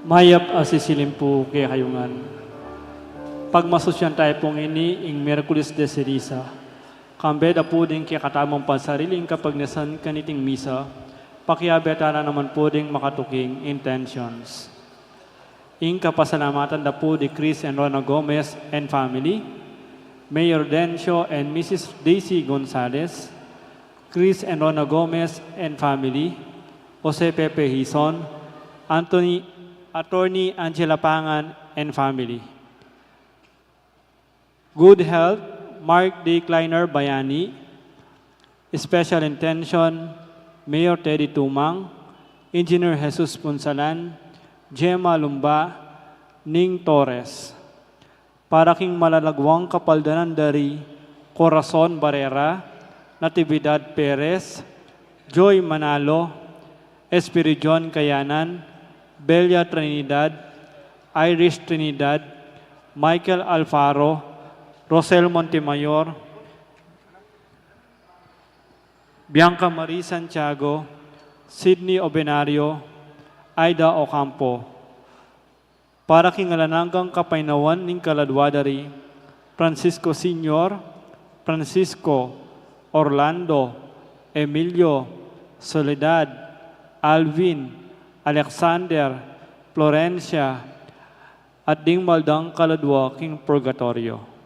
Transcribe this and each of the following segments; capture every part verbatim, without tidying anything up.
Mayap a sisilim pu kekayu ngan. Pagmasusyan tayu pung ini ing Miyerkules de Ceniza. Kambe da pu ding kekatamung pansarili ing kapagnasan kaniting misa, pakiabe tana naman pu ding makatuking intentions. Ing kapasalamatan da pu di Chris and Rona Gomez and family, Mayor Dencio and Missus Daisy Gonzalez, Chris and Rona Gomez and family, Jose Pepe Hizon, Anthony, Attorney Angela Pangan and family. Good health, Mark D. Kleiner Bayani. Special intention, Mayor Teddy Tumang, Engineer Jesus Punsalan, Gemma Lumba, Ning Torres. Para king malalagwang kapaldanan da ri Corazon Barrera, Natividad Perez, Joy Manalo, Espiridion Kayanan, Belia Trinidad, Iris Trinidad, Michael Alfaro, Rosel Montemayor, Bianca Marie Santiago, Sydney Obenario, Aida Ocampo. Para king alang anggang kapaynawan ning kaladwa da ri Francisco Senior, Francisco, Orlando, Emilio, Soledad, Alvin, Alexander, Florencia, at ding maldang kaladwa king purgatorio.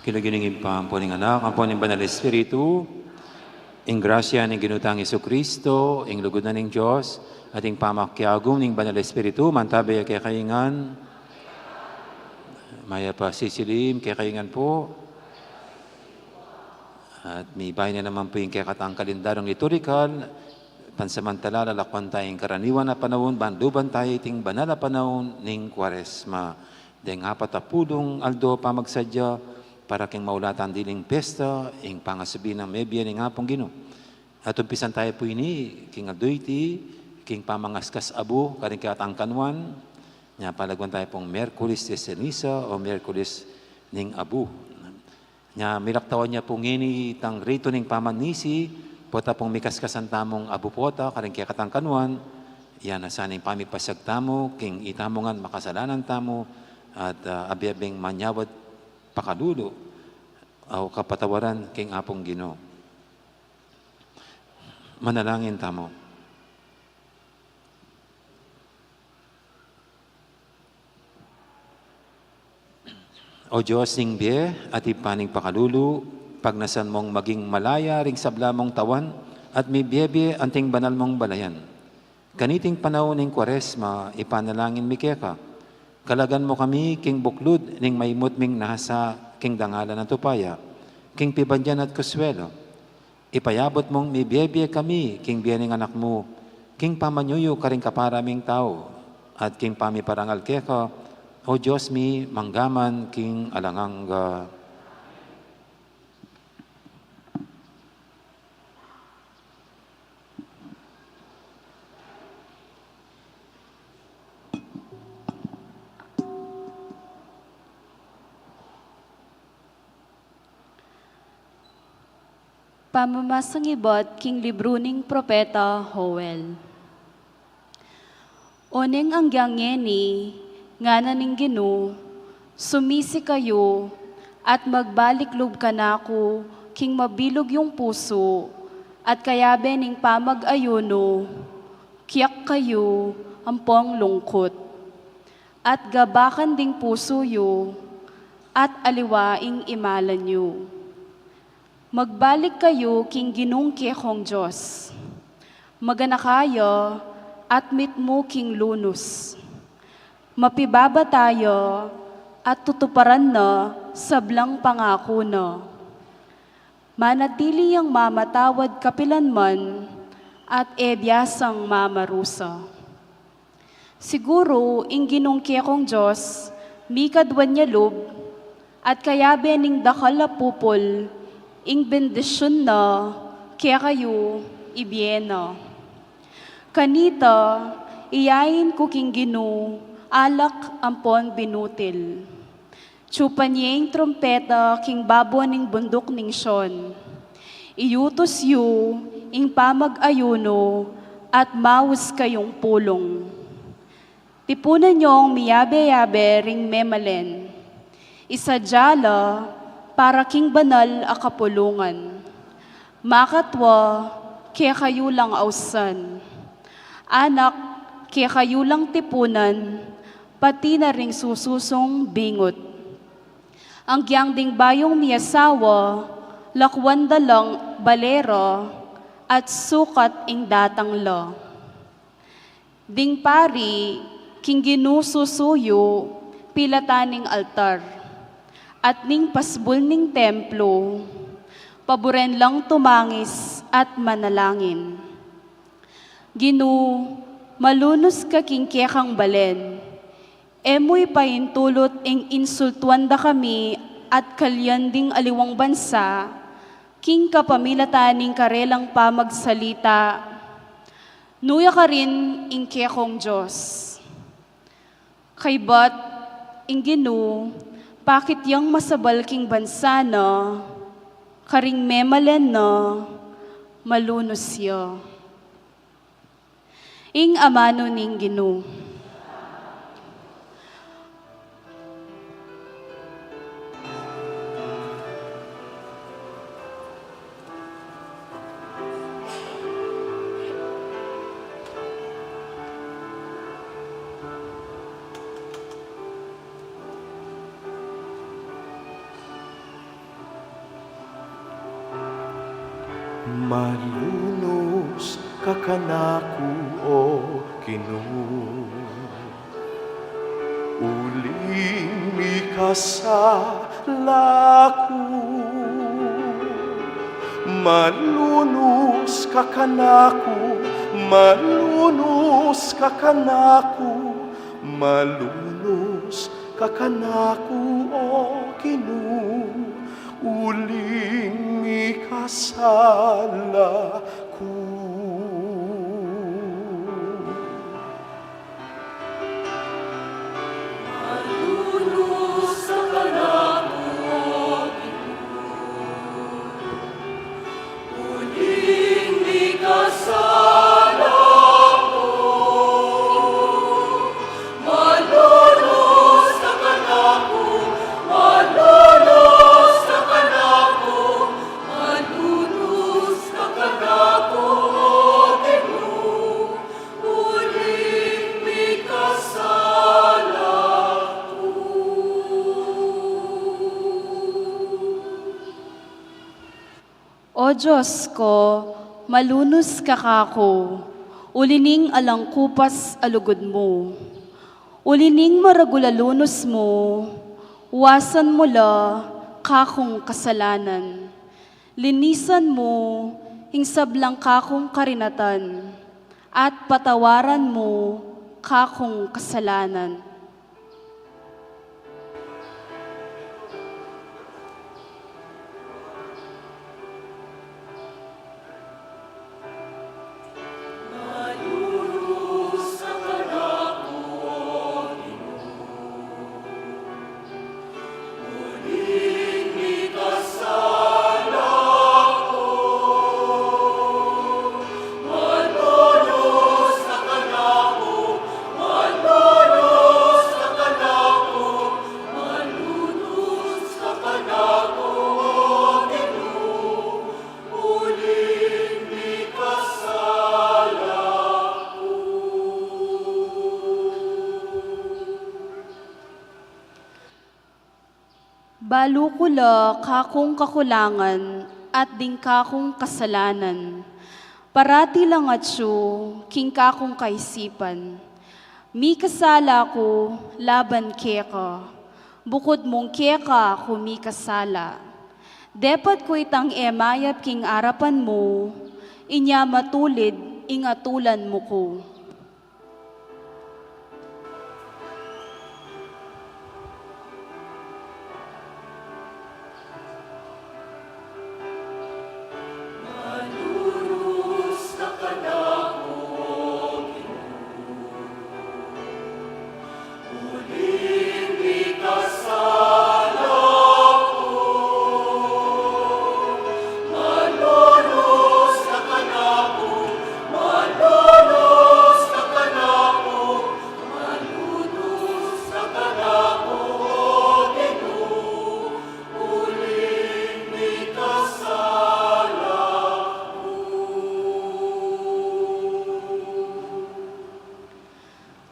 King lagyu ning Ibpa, ampo ning Anak, ampo ning Banal Espiritu. Ing grasya ning Ginu tang Jesucristo, ing lugud na ning Dios, at ing pamakiagum ning Banal Espiritu, mantabe ya kekayu ngan. Mayap a sisilim kekayu ngan pu. At mibayu na naman pu ing kekatang kalendaryong liturhikal, pansamantala, lalakwan taya ing karaniwan a panaun, ban luban taya iting banal a panaun ning Kuaresma. Deng apat a pulung aldo pamagsadya, para king maulatan diling pesta, ing pangasubi nang mebie ning Apung Ginu. At umpisan taya pu ini, king aldo iti, king pamangaskas abu, karing kekatang kanuan, nya palagwan taya pung Miyerkules de Ceniza o Miyerkules ning Abu. Nya milaktawan ya pu ngeni itang ritu ning pamanisi, pota pung mikaskasan tamung abu pota, karing kekatang kanuan, ya na sana ing pamipasiag tamu, king itamu ngan makasalanan tamu, at, ah, abe-abeng manyawad pakalulu, o kapatawaran king Apung Ginu. Manalangin tamu. O Dios ning bie, at Ibpa ning pakalulu, pagnasan mung maging malaya ring sabla mung tawan, at mibie-bie anting banal mung balayan. Kaniting panaun ning Kuaresma, ipanalangin mi keka. Kalagan mu kami king buklud ning maimut ming nasa king dangalan at upaya, king pibandian at konsuelo. Ipayabut mung mibie-bie kami king bie ning Anak mu, king pamanyuyu karing kapara ming tau, at king pamiparangal keka, O Dios mi, manggaman king alang angga. Pamamasang ibat king libru ning propeta Joel. Oneng anggyang ngeni, ngana ning Ginu, sumisi kayu, at magbalik lub kanaku king mabilug yung pusu, at kayabe ning pamag-ayunu, kiyak kayu ampong lungkut. At gabakan ding pusu yu, at aliwa ing imalan yu. Magbalik kayu king Ginung kekong Dios. Maganaka ya at mitmu king lunus. Mapibabata ya at tutuparan na sablang pangaku na. Manatili yang mamatawad kapilanman at e biasang mamarusa. Siguru ing Ginung kekong Dios, mikadwan ya lub, at kayabe ning dakal a pupul, ing bendisyun na kekayu ibie na. Kanita, iyain ku king Ginu alak ampon binutil. Tsupan ye ing trumpeta king babo ning bunduk ning Sion. Iyutus yu ing pamag-ayunu at maus kayung pulung. Tipunan yong miyabe-yabe ring memalen. Isadya la para king banal a kapulungan. Makatwa, kekayu lang ausan. Anak, kekayu lang tipunan, pati na ring sususung bingut. Anggyang ding bayung miyasawa, lakwan da lang balera, at sukat ing datang la. Ding pari, king Ginu susu yu, pilatan ning altar, at ning pasbul ning templo, paburen lang tumangis at manalangin. Ginu, malunus ka king kekang balen. E mu ipaintulut ing insultuan da kami at kalyan ding aliwang bansa, king kapamilatan ning karelang pamagsalita. Nu ya karin ing kekong Dios. Kaybat ing Ginu, pakit yang masabal king bansa na, karing memalen na, malunus ya. Ing amanu ning Ginu. Malunus ka kanaku, O Ginu, uling mikasala ku. Malunus ka kanaku, malunus ka kanaku, malunus ka kanaku, O Ginu, uling mikasala ku. O Dios ku, malunus ka kaku, uli ning alang kupas a lugud mu. Uli ning maragul a lunus mu, wasan mu la kakung kasalanan. Linisan mu ing sablang kakung karinatan, at patawaran mu kakung kasalanan. Balu ku la kakung kakulangan at ding kakung kasalanan. Parati lang atyu king kakung kaisipan. Mikasala ku laban keka, bukud mung keka ku mikasala. Depat ku itang e mayap king arapan mu, inya matulid ing atulan mu ku.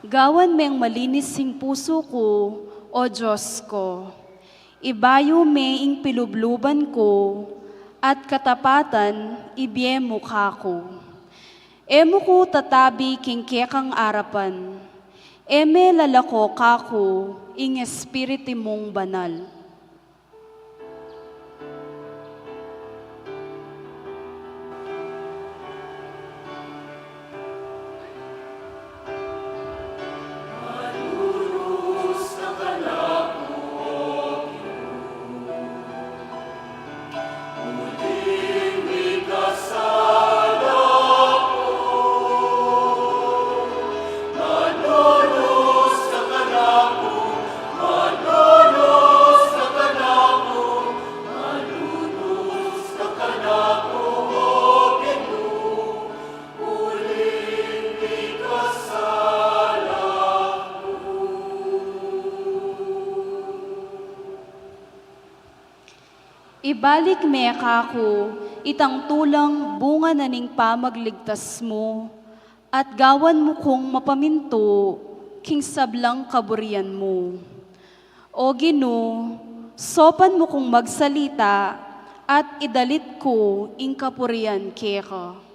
Gawan meng malinis ing pusu ku, O Dios ku. Ibayu me ing pilubluban ku, at katapatan ibie mu kaku. E mu ku tatabi king kekang arapan. E me lalako kaku ing Espiritu mung Banal. Ibalik me kaku itang tulang bunga na ning pamagligtas mu, at gawan mu kung mapamintu king sablang kaburian mu. O Ginu, saupan mu kung magsalita, At idalit ku ing kapurian keka.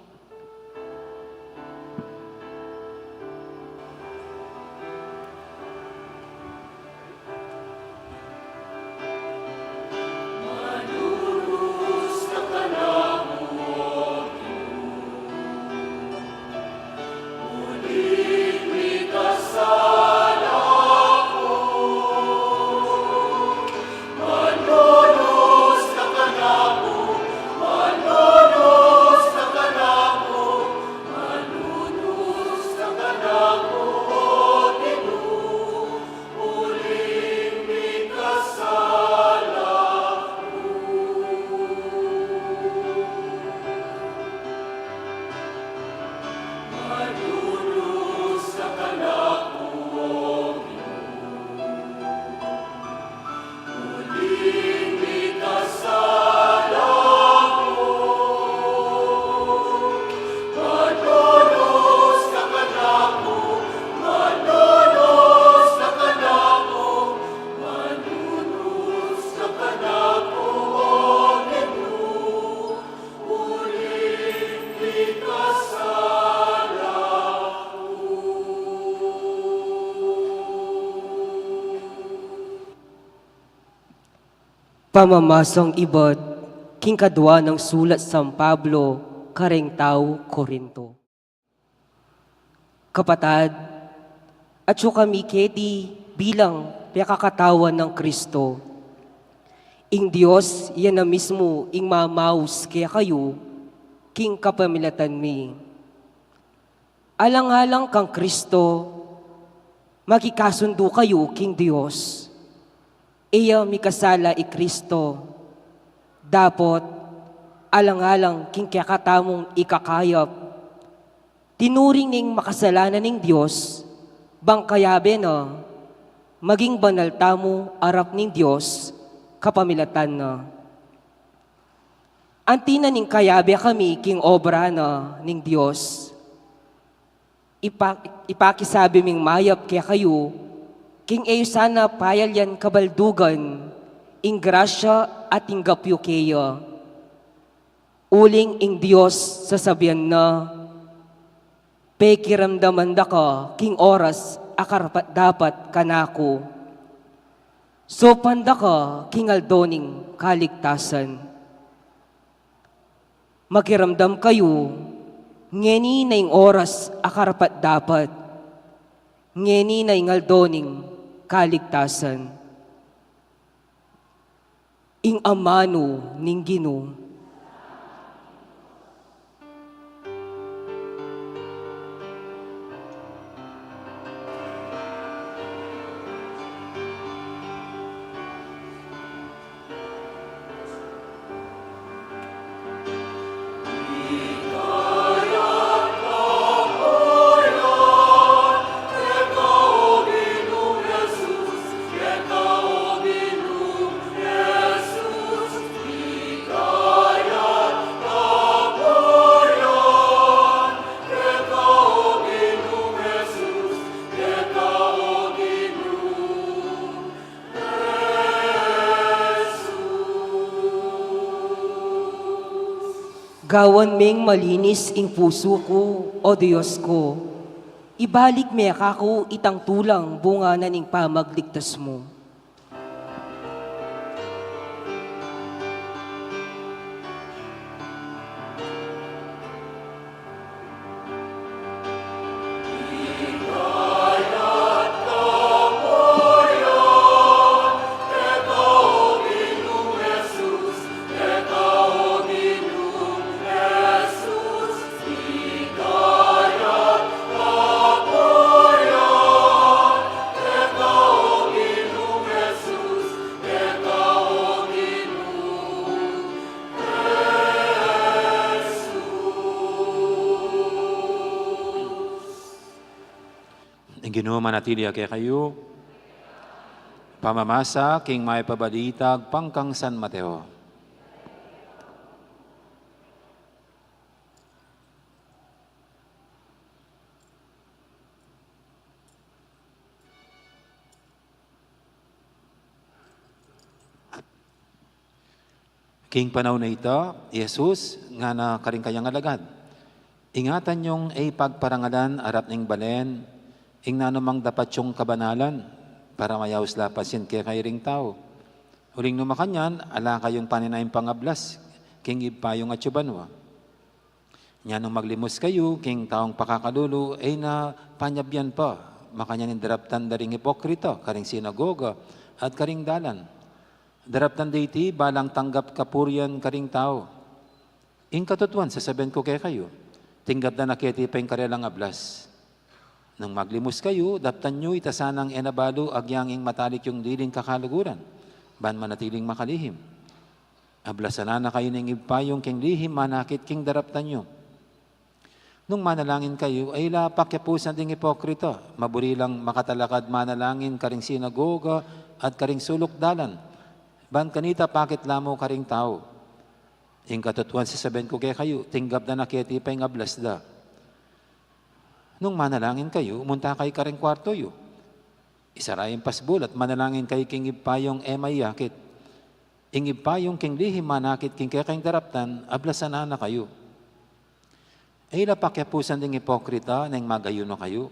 Pamamasang ibat king kadua nang sulat San Pablo kareng tau Corinto. Kapatad, atyu kami keti bilang pekakatawan nang Kristo. Ing Dios ya na mismu ing mamaus kekayu king kapamilatan mi. Alang-alang kang Kristo, makikasundu kayu king Dios. E ya mikasala i Kristo. Dapot, alang-alang king kekatamung ikakayap, tinuring ning makasalanan ing Dios, bang kayabe na maging banal tamu arap ning Dios kapamilatan na. Anti na ning kayabe kami king obra na ning Dios. Ipa-, ipakisabi ming mayap kekayu, king e yu sana payalyan kabaldugan ing grasya a tinggap yu keya. Uling ing Dios sasabian na, pekiramdaman da ka king oras a karapat-dapat kanaku. Saupan da ka king aldo ning kaligtasan. Makiramdam kayu, ngeni na ing oras a karapat-dapat, ngeni na ing aldo ning kaligtasan. Ing amanu ning Ginu. Gawan meng malinis ing pusu ku, O Dios ku. Ibalik me kaku itang tulang bunga na ning pamagligtas mu. Ing Ginu manatili ya kekayu. Pamamasa king Mayap a Balita agpang kang San Mateo. King panaun a ita, i Jesus ngana karing kayang alagad, "Ingatan yung e pagparangalan arap ning balen ing nanumang dapat yung kabanalan, para mayaus la pansin kekayu ring tau. Uling nung makanyan, ala kayung paninaing pangablas king Ibpa yung atsu banua. Nya nung maglimus kayu king taung pakakalulu, e na panyabian pa makanyan ing daraptan da ring ipokrita karing sinagoga at karing dalan. Daraptan da iti balang tanggap kapurian karing tau. Ing katutuan, sasabian ku kekayu, tinggap da na keti pa ing karelang ablas. Nung maglimus kayu, daptan yu ita sanang e na balu agyang ing matalik yung diling kakaluguran, ban manatiling makalihim. Ablasan na kayu ning Ibpa yung king lihim manakit king daraptan yu. Nung manalangin kayu, e la pakiapusan ding ipokrita, maburi lang makatalakad manalangin karing sinagoga at karing suluk dalan, ban kanita pakit la mu karing tau. Ing katutuan, sasabian ku kekayu, tinggap da na keti pa ing ablas da. Nung manalangin kayu, munta kayu karing kuartu yu, isara ing pasbul at manalangin kayu king Ibpa yung e mayakit. Ing Ibpa yung king lihim manakit king kekayung daraptan, ablasan na kayu. E la pakiapusan ding ipokrita neng mag-ayuno kayu.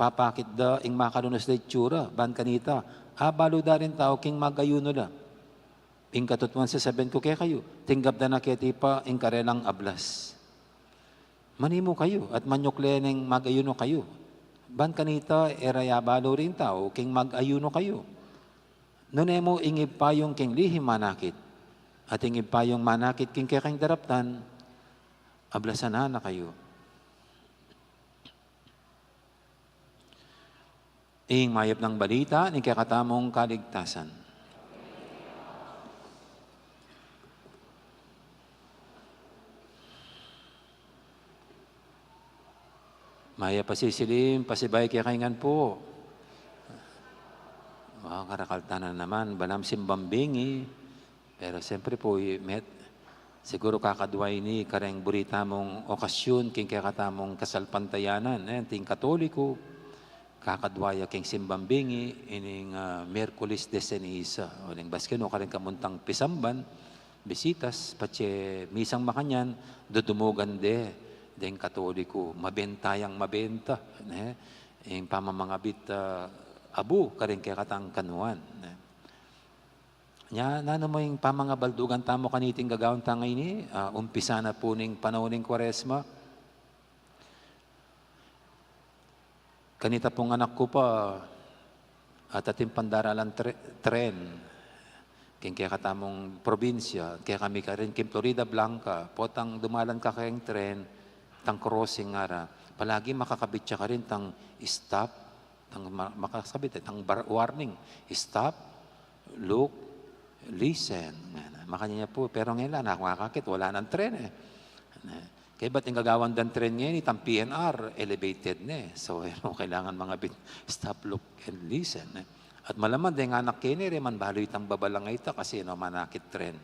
Papakit da ing makalunus da itsura, ban kanita abalu da ring tau king mag-ayuno da. Ing katutuan, sasabian ku kekayu, tinggap da na keti pa ing karelang ablas. Manimu kayu at manyukle neng mag-ayuno kayu, ban kanita e ra abalu ring tau king mag-ayuno kayu. Nune mu ing Ibpa yung king lihim manakit, at ing Ibpa yung manakit king kekayung daraptan, ablasan na kayu." Ing mayap nang balita ning kekatamung kaligtasan. Mayap a sisilim, pasibayu kekayu ngan pu. Wow, karakal ta na naman, balang simbang bingi. Pero siyempre pu, i-, met, siguru kakadwa ini kareng buri tamung okasyun king kekatamung kasalpantayanan, e, anting Katoliko, kakadwa ya king simbang bingi ining, ah, Miyerkules de Ceniza. Uling baskeng nu kareng kamuntang pisamban, bisitas, patse misang makanyan, dudumugan de deng Katoliko, mabenta yang mabenta, ne? Ing pamamangabit, ah, abu kareng kekatang kanuan, ne? Nya, nanu mu ing pamangabaldugan tamu kaniting gagawan tang ini, ah, umpisa na pu ning panaun ning Kuaresma. Kanita pung anak ku pa, at atin pang daralan tre-, tren, king kekatamung probinsya, kekami karin, king Florida Blanca, potang dumalan ka keng tren, tang crossing ngara, palagi makakabit ya karin tang stop, tang ma-, makasabit, e, tang bar-, warning, stop, look, listen. Makanyan ya pu, pero ngeni la, nakakakit, wala nang tren, e. Kaybat ing gagawan dang tren ngeni, itang P N R, elevated ne. So, e, kailangan mangabit, stop, look, and listen, e. At malaman, deng anak keni, e, man balu itang babalang a ita, kasi, no, manakit tren.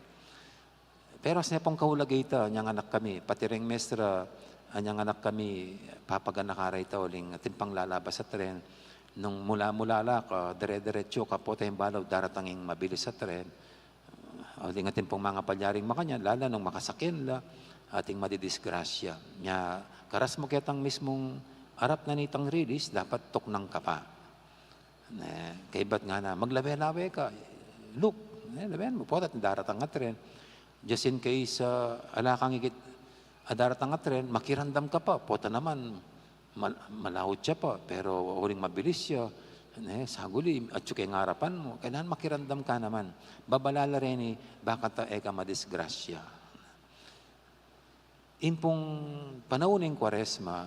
Pero sa pung kaulaga ita, anyang anak kami, pati reng mestra, anyang anak kami, papaganaka ra ita uling atin pang lalabas a tren, nung mula-mula la ka, dire-diretso ka, pota ing balu, daratang ing mabilis a tren, uling atin pung mangapalyaring makanyan, lala nung makasakyan la, ating madidisgrasya. Nya, karas mu ketang mismung arap na nitang rilis, dapat tuknang ka pa. Ne, kaybat ngana, maglawe-lawe ka, look, ne, lawen mu, pota atin daratang a tren. Just in case, ah, ala kang ikit a daratang a tren, makiramdam ka pa, pota naman, mal-, malaut ya pa, pero uling mabilis ya, ne, saguli, atsu keng arapan mu, kailangan makiramdam ka naman. Babala la reni, baka ta e ka madisgrasya. Ing pung panaun ning Kuaresma,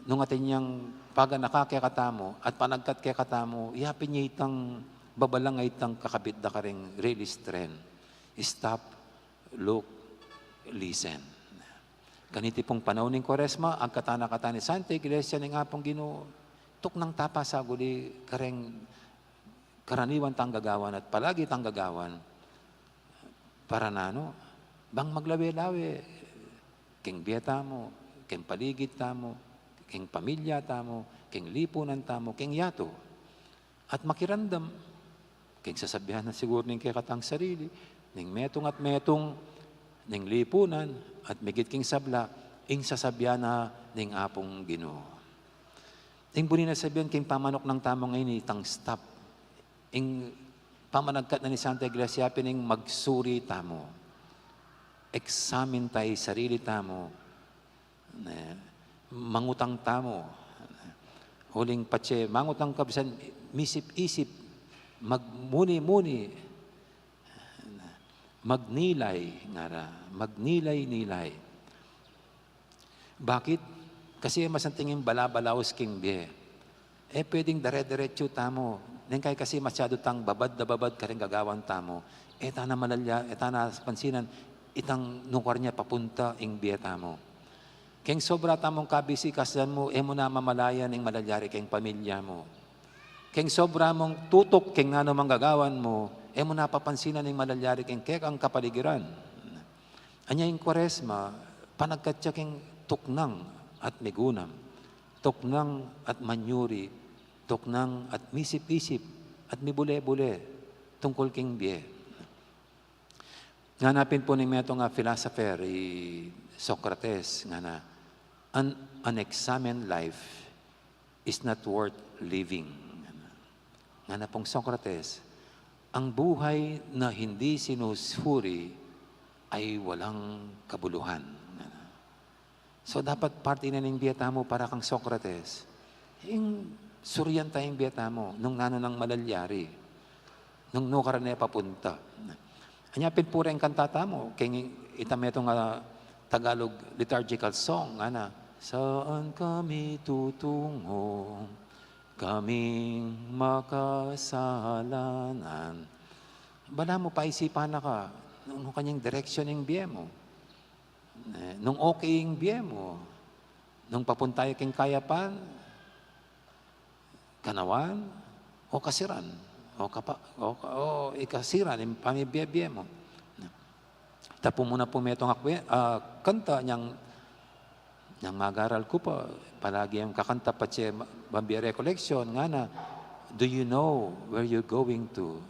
nung atin yang paganaka kekatamu, at panagkat kekatamu, yapin ya itang babalang a itang kakabit da karing rilis tren. Stop, look, listen. Kaniti pung panaun ning Kuaresma, agkatan na kata ning Santa Iglesia ning Apung Ginu, tuknang ta pa saguli kareng karaniwan tang gagawan at palagi tang gagawan. Para nanu? Bang maglawe-lawe keng bie tamu, keng paligid tamu, keng pamilya tamu, keng lipunan tamu, keng yatu. At makiramdam, keng sasabian na siguru ning kekatang sarili, ning metung at metung, ning lipunan, at migit king sabla, ing sasabian na ning Apung Ginu. Ing buri na sabian king pamanuknang tamu ngeni, itang stop. Ing pamanagkat na ning Santa Iglesia pin ing magsuri tamu. Examine tamu ing sarili tamu. Ne, mangutang tamu. Uling patse mangutang ka, bisan misip-isip, magmuni-muni, magnilay, ngara, magnilay-nilay. Bakit? Kasi masanting ing bala-balaus king bie. E pwedeng dare-deretsu tamu. Neng kai kasi masyadu tang babad da babad karing gagawan tamu, e ta na malalya, e ta na pansinan itang nukar nia papunta ing bie tamu. Keng sobra tamung kabisi kasdan mu, e mu na mamalayan ing malalyari keng pamilya mu. Keng sobra mung tutuk keng nanu mang gagawan mu, e mu na papansinan ing malalyari keng kekang kapaligiran. Anya ing Kuaresma, panagkat ya keng tuknang at migunam, tuknang at manyuri, tuknang at misip-isip, at mibule-bule tungkul king bie. Ngana pin pu ning metung a philosopher, i Socrates, ngana, "An unexamined life is not worth living." Ngana pung Socrates, "Ang buhay na hindi sinusuri ay walang kabuluhan." Ngana. So, dapat parte na ning bie tamu para kang Socrates, ing surian ta ing bie tamu, nung nanu nang malalyari, nung nukarin ne papunta. Anya pin pura ing kanta tamu, keng ita metung a Tagalog liturgical song, ngana, "Saan kami tutungo, kaming makasalanan?" Bala mu paisipan na ka, nung, nung kanyang direksyon ing bie mu. Eh, nung okay ing bie mu, nung papunta ya king kayapan, kanawan, o kasiran, o kapa-, o, o ikasiran, ing pamibie-bie mu. Tapu mu na pu metung akwe-, ah, kanta nyang, nyang magaral ku pa, palagi yang kakanta patse ma-, bang bie recollection, ngana, "Do you know where you're going to?"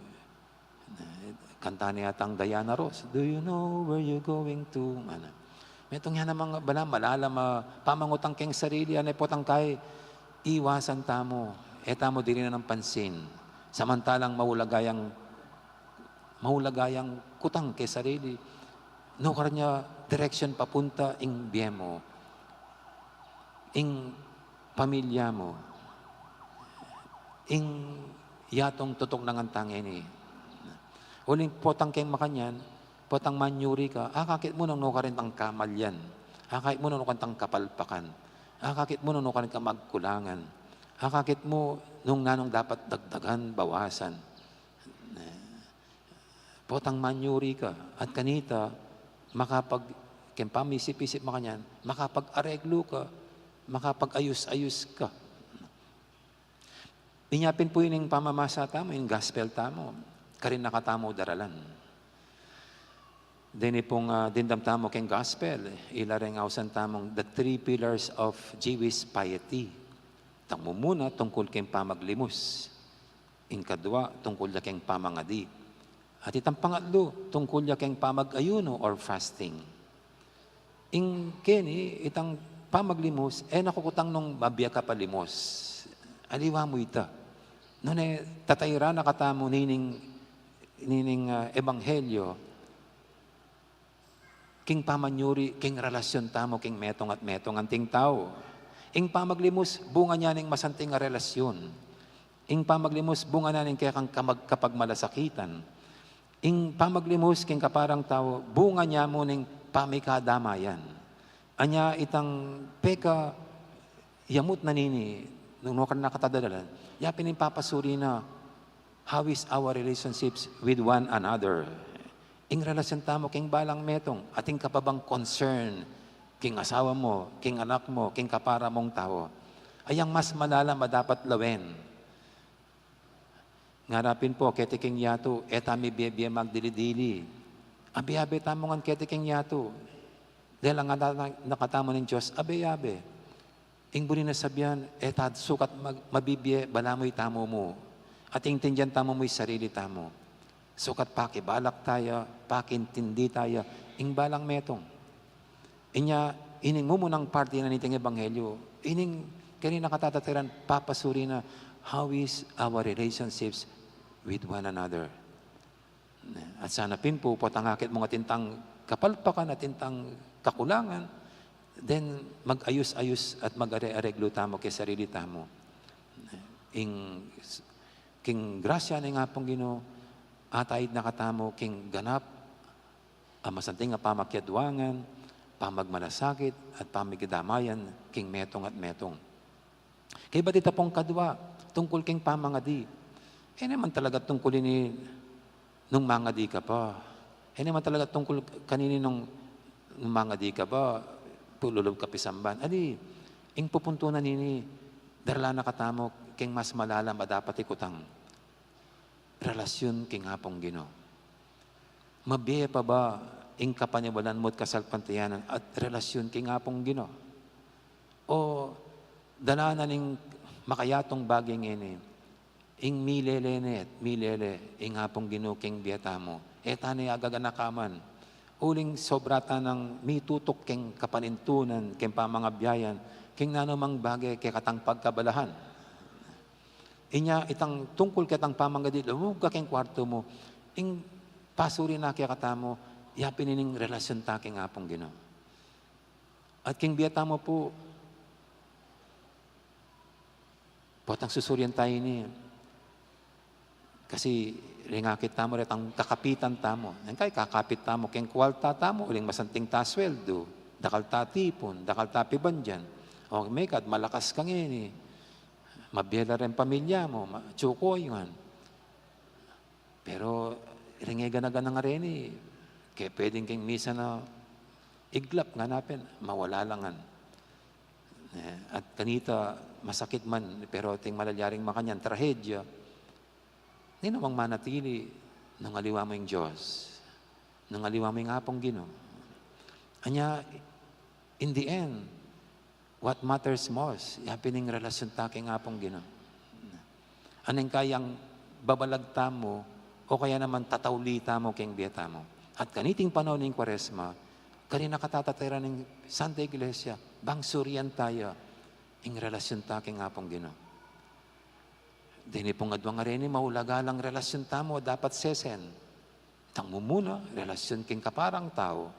Kanta ne yatang Diana Ross, "Do you know where you're going to?" Ngana. Metung ya namang bala, malalam a pamangutang keng sarili, ane potang kai, iwasan tamu. E tamu dirinan ing pansin. Samantalang maulaga yang, maulaga yang kutang keng sarili, nukarin nia direksyon papunta ing bie mu, ing pamilya mu, ing yatung tutuknangan ta ngeni. Uling potang keng makanyan, potang manyuri ka, akakit mu nung nukarin tang kamalyan, akakit mu nung nukarin tang kapalpakan, akakit mu nung nukarin tang magkulangan, akakit mu nung nanung dapat dagdagan, bawasan. Potang manyuri ka, at kanita, makapag-, keng pamisip-isip makanyan, makapag-areglu ka, makapag-ayus-ayus ka. Inya pin pu ining pamamasa tamu, ing gospel tamu, karin na katamu daralan. Deni pung, ah, dimdam tamu keng gospel, ila reng ausan tamung the three pillars of Jewish piety. Itang mumuna, tungkul keng pamaglimus. Ing kadua, tungkul ya keng pamangadi. At itang pangatlu, tungkul ya keng pamag-ayuno or fasting. Ing keni, itang pamaglimus, e na kukutang nung mabie ka pa limus. Aliwa mu ita. Nune, tatairan na katamu nining, nining, ah, ebanghelyo. King pamanyuri, king relasyon tamu, king metung at metung anting tau. Ing pamaglimus, bunga nia ning masanting a relasyon. Ing pamaglimus, bunga na ning kekang kamag-, kapagmalasakitan. Ing pamaglimus, king kaparang tau, bunga nia mu ning pamikadamayan. Anya itang peka yamut na nini, nung nukarin na kata daralan, ya pin ing papasuri na, how is our relationships with one another? Ing relasyon tamu king balang metung, atin ka pa bang concern king asawa mu, king anak mu, king kapara mung tau? Ayang mas malalam a dapat lawen. Ngara pin pu, keti king yatu, e ta mibie-bie magdili-dili. Abe-abe tamu ngan keti king yatu. Dela ngana na, na katamu ning Dios, abe-abe. Ing buri na sabian, e ta sukat mag-, mabibie, balamu itamu mu. At intindian tamu mu ing sarili tamu. Sukat pakibalak taya, pakintindi taya, ing balang metung. Inya, ining mumunang parti na niting ebanghelyu, ining karina katatatiran, papasuri na, how is our relationships with one another? At sana pin pu, potang akit mung atin tang kapalpakan, atin tang kakulangan, then mag-ayus-ayus at mag-are-areglu tamu ke sarili tamu. Ing, king grasya ning Apung Ginu, ataid na katamu king ganap a masanting a pamakiadwangan, pamagmalasakit, at pamikidamayan king metung at metung. Kaybat ita pung kadwa, tungkul king pamangadi. E naman talaga tungkul ini nung mangadi ka pa. E naman talaga tungkul kanini nung, nung mangadi ka pa, pululub ka pisamban. Ali, ing pupuntunan ini, darala na katamu king mas malalam a dapat ikutang. Relasyun king Apung Ginu. Mabie pa ba ing kapaniwalan mu't kasalpantayanan at relasyun king Apung Ginu? O dala na ning makayatung bage ngeni, ing milele ne at milele ing Apung Ginu king bie tamu? E ta ne agaganaka man. Uling sobra ta nang mitutuk king kapanintunan, king pamangabiayan, king nanumang bage kekatang pagkabalahan. Inya itang tungkul ketang pamangadi, lugud ka king kwartu mu, ing pasuri na kekatamu, ya pin ining relasyun ta king Apung Ginu. At king bie tamu pu, potang susurian ta ini, kasi ring akit tamu, retang kakapitan tamu. Neng kay kakapit tamu, king kwalta tamu, uling masanting ta sweldo, dakal ta tipun, dakal ta pibandian. O, mekad, malakas ka ngeni. Mabie la ring pamilya mu, ma-, tsukoy ngan. Pero, ring e gana-gana ngareni, ke pwedeng king misa na iglap ngana pin, mawala la ngan. E, at kanita, masakit man, pero ating malyaring makanyan, trahedya. Ninumang manatili, nung aliwa mu ing Dios, nung aliwa mu ing Apung Ginu. Anya, in the end, what matters most, ya pin ing relasyun ta king Apung Ginu. Aneng kayang babalag tamu, o kaya naman tatauli tamu king bie tamu. At kaniting panaun ning Kwaresma, karina katatatiran ning Santa Iglesia, bang surian taya ing relasyun ta king Apung Ginu. Deni pung adwang areni, maulaga lang relasyun tamu, dapat sesen. Itang mumuna, relasyun king kaparang tau.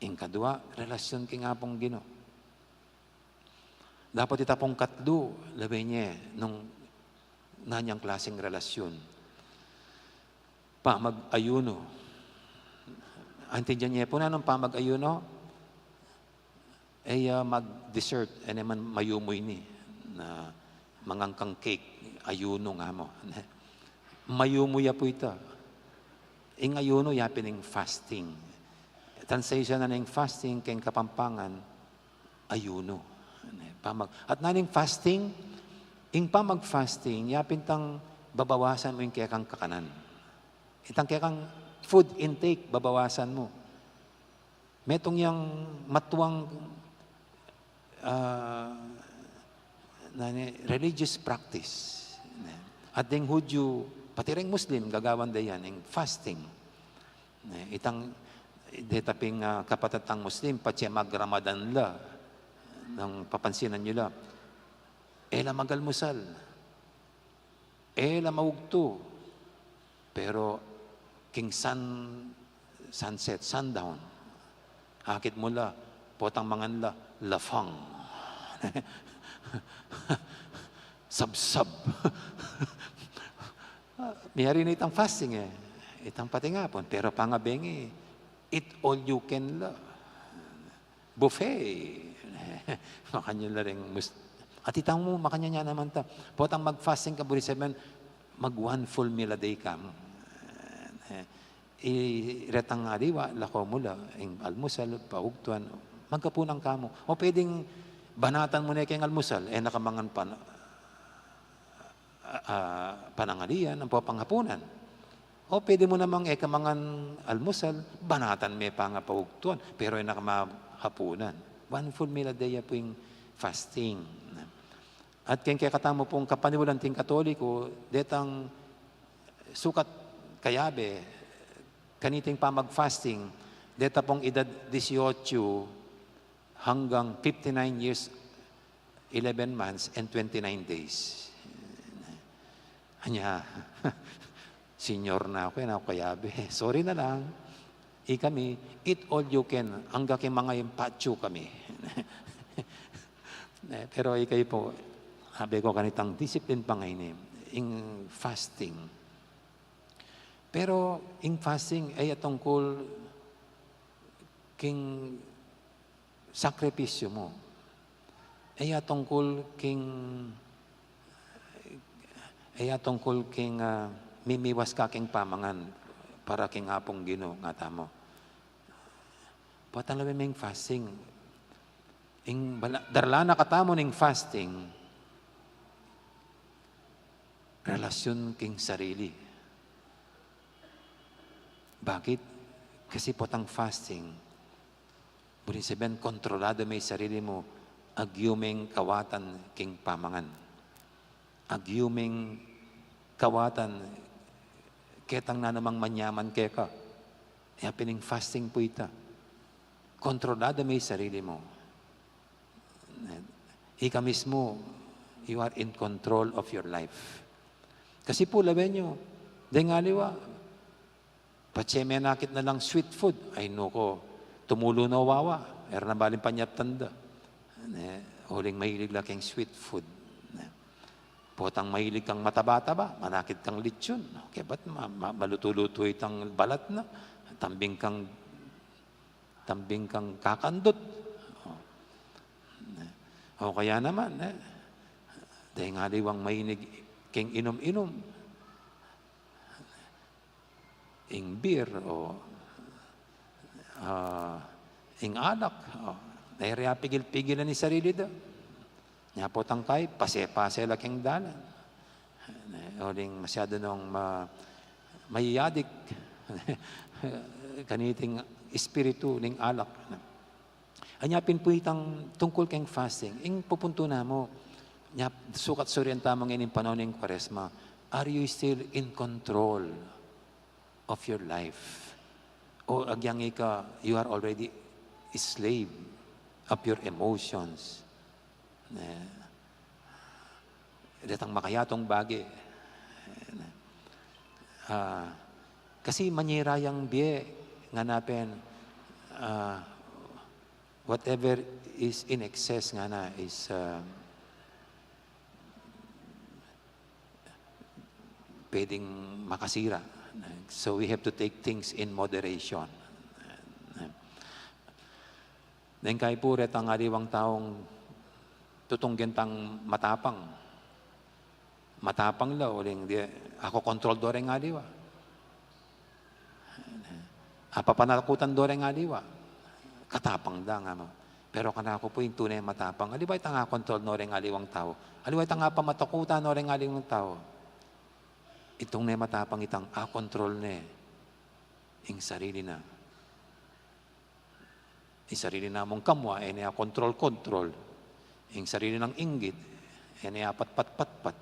Ing kadwa, relasyun king Apung Ginu. Dapat ita pung katlu, lawen ye, nung nanyang klaseng relasyun. Pamag-ayuno. Aintindian ye pu nanung pamag-ayuno? E ya mag-dessert, e naman mayumu ini, na mangan kang cake, ayuno nga mu. Mayumu ya pu ita. Ing ayuno, ya pin ing fasting. Translation na ning fasting king Kapampangan, ayuno. Pamag-, at naning fasting, ing pamag-fasting, ya pin itang babawasan mu ing kekang kakanan. Itang kekang food intake, babawasan mu. Metung yang matuang, ah, nani, religious practice. At deng Hudyu, pati ring Muslim, gagawan da yan, ing fasting. Itang, deta ping, ah, kapatad tang Muslim, patse mag-Ramadan la, nung papansinan yu la, e la mag-almusal. E la maugtu. Pero king sun, sunset, sundown, akit mu la, potang mangan la, lafang. Sabsab. Miyari na itang fasting e. Itang patingapun. Pero pangabengi, eat all you can la. Buffet. Makanyan la ring mus-, at itang mu, makanyan ya naman ta. Potang mag-fasting ka, buri sabihan, mag one full meal a day ka. E, retang aliwa, lako mu la, ing almusal, paugtuan, maghapunan ka mu. O pwedeng banatan mu ne keng almusal, e na ka mangan pa, ah, pananghalian, ampo panghapunan. O pwede mu namang e ka mangan almusal, banatan me pa nga paugtuan, pero e na ka mahapunan. One full meal a day ya pu ing fasting. At keng kekatamu pung kapaniwalan ting Katoliko, detang sukat kayabe, kaniting pamag-fasting, deta pung edad dieciocho hanggang fifty-nine years, eleven months and twenty-nine days. Anya, senior na aku, e na aku kayabe. Sorry na lang. Ikami, eat all you can, angga king manga impatsu kami. E, pero ikayu pu, sabi ku kanitang discipline pa ngeni, ing fasting. Pero ing fasting, e ya tungkul king sakripisyu mu. E ya tungkul king, e ya tungkul king, ah, mimiwas ka king pamangan para king Apung Ginu, ngatamu. Potang lawen me ing fasting. Ing bala-, daralan na katamu ning fasting, relasyun king sarili. Bakit? Kasi potang fasting, buri sabyan, kontroladu me ing sarili mu, agyu meng kawatan king pamangan. Agyu meng kawatan ketang nanumang manyaman keka. Ya pin ing fasting pu ita. Kontroladu me ing sarili mu. Ika mismu, you are in control of your life. Kasi pu, lawen yu, deng aliwa, patse menakit na lang sweet food. Ay, nu ko, tumulu no wawa, e ra na baling panyaptan da. Ne, uling mahilig la keng sweet food. Ne. Potang mahilig kang mataba-taba, manakit kang litson. Kebat ma-, ma-, malutu-lutu itang balat na. Tambing kang, tambing kang kakandut. O. Ne. O kaya naman, ne, deng aliwang mahilig keng inum-inum. Ing beer o, ah, ing alak, o, e ra ya pigil-pigilan ing sarili da. Nya potang kaybat, pase-pase la keng dalan. Uling masyadu nong ma-, maiyadik kaniting espiritu ning alak. Anya pin pu itang tungkul keng fasting, ing pupuntu namu, nya sukat surian tamu ngeni ing panaun ning Kuaresma, are you still in control of your life? O agyang ika, you are already a slave of your emotions? Ne. Detang makayatung bage. Ah, kasi manyira yang bie, ngana pin, ah, whatever is in excess, ngana, is, ah, pwedeng makasira. So we have to take things in moderation. Neng kaybat pu, retang aliwang taung tutung gentang matapang. Matapang la, uling di, akokontrol do reng aliwa. Apapanakutan do reng aliwa. Katapang da, ngana mu. Pero kanaku pu, ing tune matapang, aliwa itang akontrol no reng aliwang tau. Aliwa itang apamatakutan no reng aliwang tau. Ing tune matapang itang akontrol ne ing sarili na. Ing sarili namung kamwa, e ne akontrol-kontrol. Ing sarili nang inggit, e ne apatpat-patpat.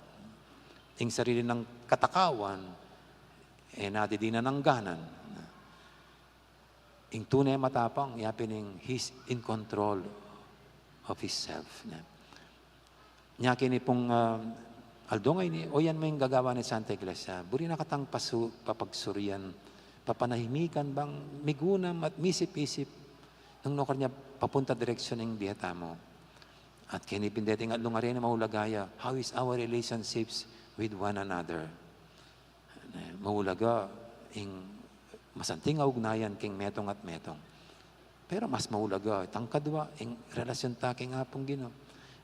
Ing sarili nang katakawan, e ne didinan angganan. Ing tune matapang, ya pin ing he's in control of himself, ne. Nya keni pung, ah, aldo ngeni, o yan mu ing gagawan ning Santa Iglesia. Buri na katang pasu-, papagsurian, papanahimikan bang migunam at misip-isip nung nukarin ya papunta direksyun ing bie tamu. At keni pin deting atlung areni, maulaga ya, how is our relationships with one another? Ne, maulaga ing masanting a ugnayan king metung at metung. Pero mas maulaga itang kadwa, ing relasyon ta king Apung Ginu.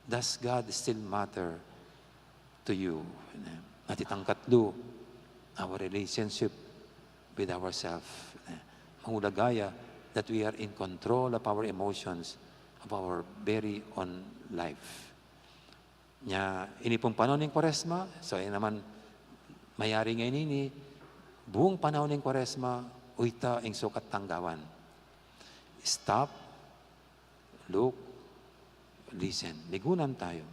Does God still matter to you? Ne. At itang katlu, our relationship with ourselves. Ne. Maulaga ya that we are in control of our emotions, of our very own life. Nya, ini pung panaun ning Kuaresma, so, ini naman mayari ngeni, buung panaun ning Kuaresma, uyta ing sukat tang gawan. Stop, look, listen. Migunam tayu.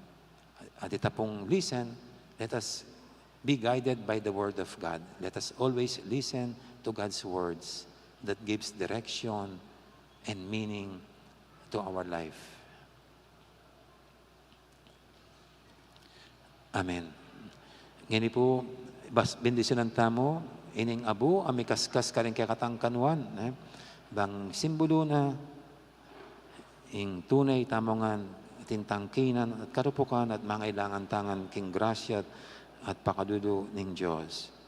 At ita pung listen, let us Be guided by the Word of God. Let us always listen to God's words that gives direction and meaning to our life. Amen. Ngeni pu, bas-, bendisyunan tamu ining abu a mikaskas karing kekatang kanuan, eh, bang simbulu na ing tune tamu ngan atin tang kainan at karupukan at mangailangan ta ngan king grasya at pakalulu ning Dios.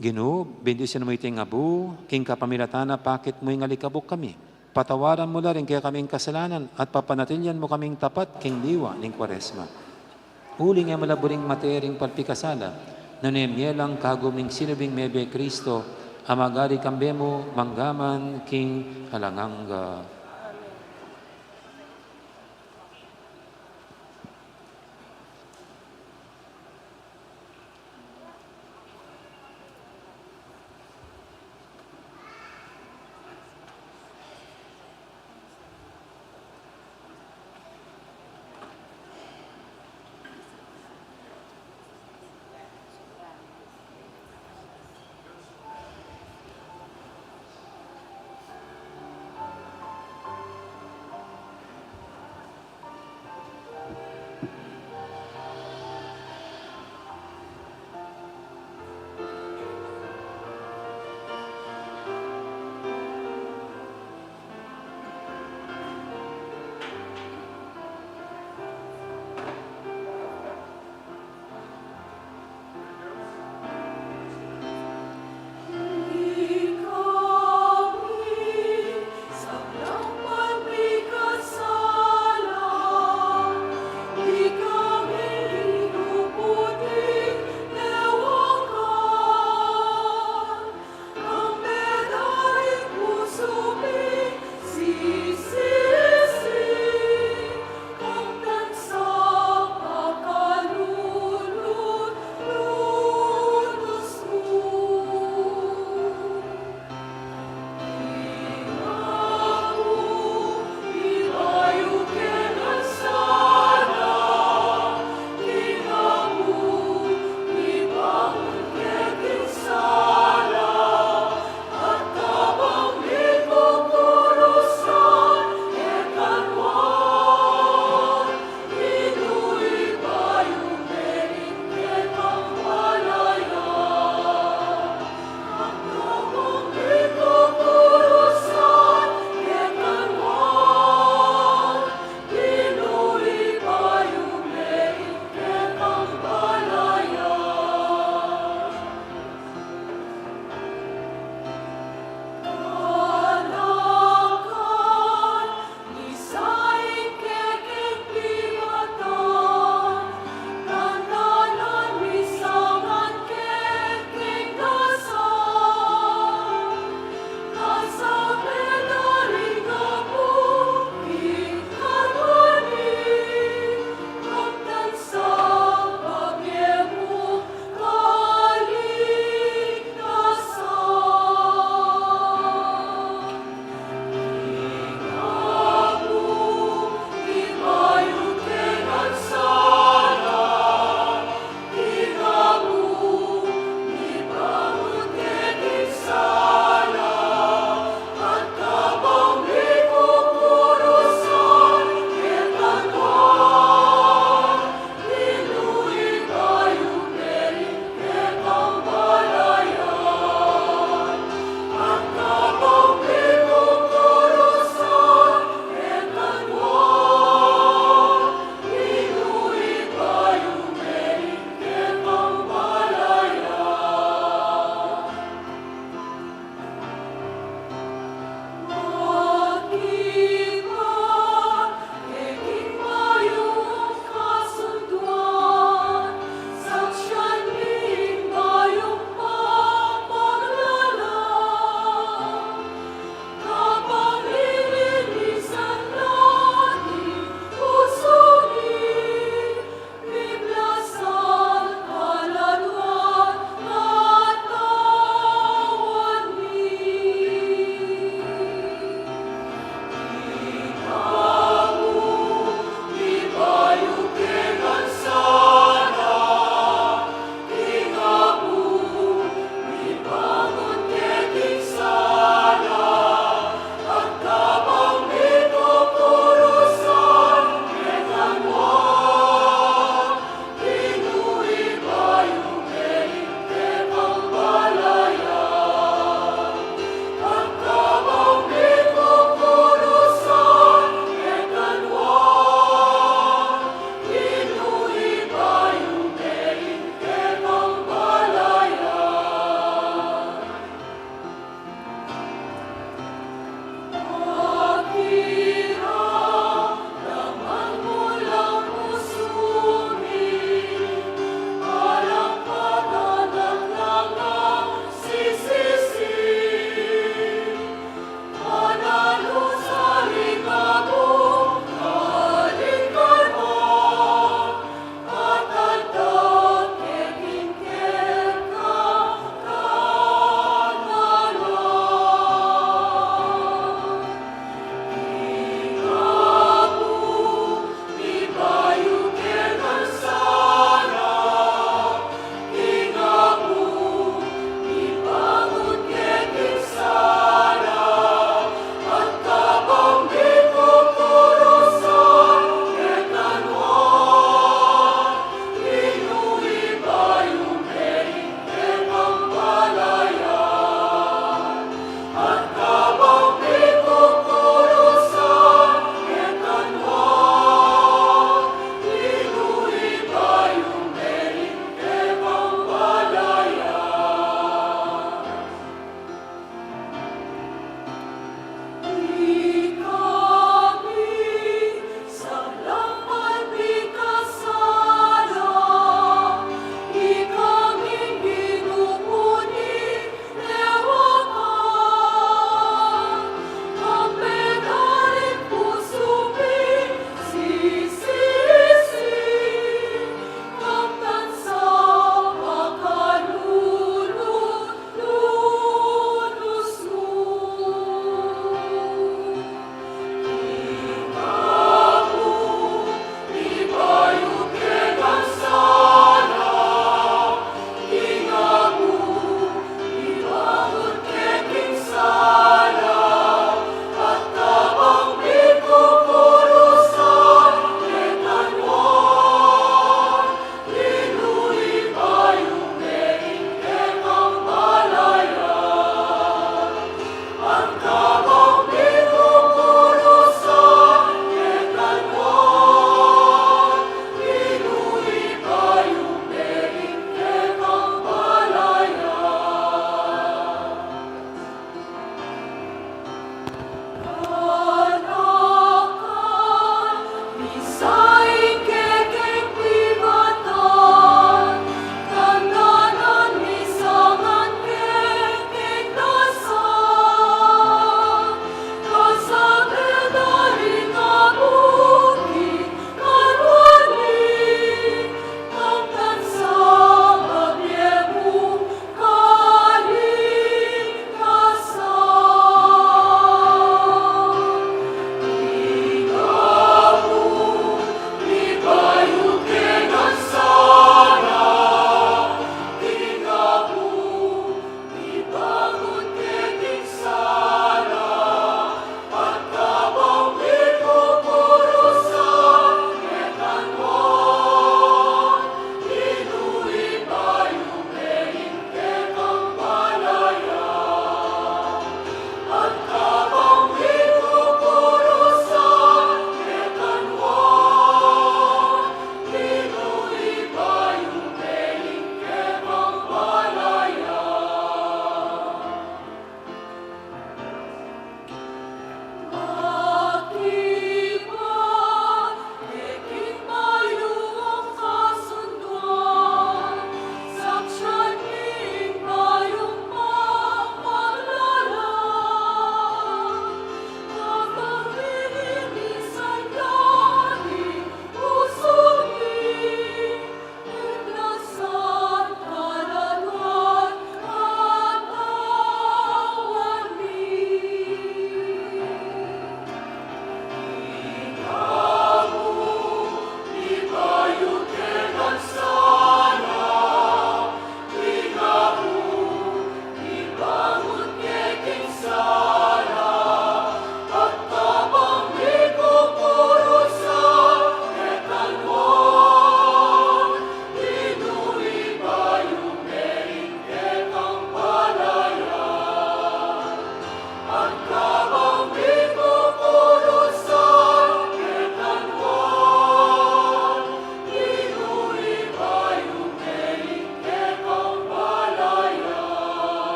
Ginu, bendisyunan mu iting abu, king kapamilatan na pakit mu ing alikabuk kami. Patawaran mu la ring kekaming kasalanan at papanatilian mu kaming tapat king diwa ning Kwaresma. Uling e mu la buring mate ring palpikasala, nune mie lang kagum ning sinubling mebie Kristo, a magari kambe mu mangga man king alang angga.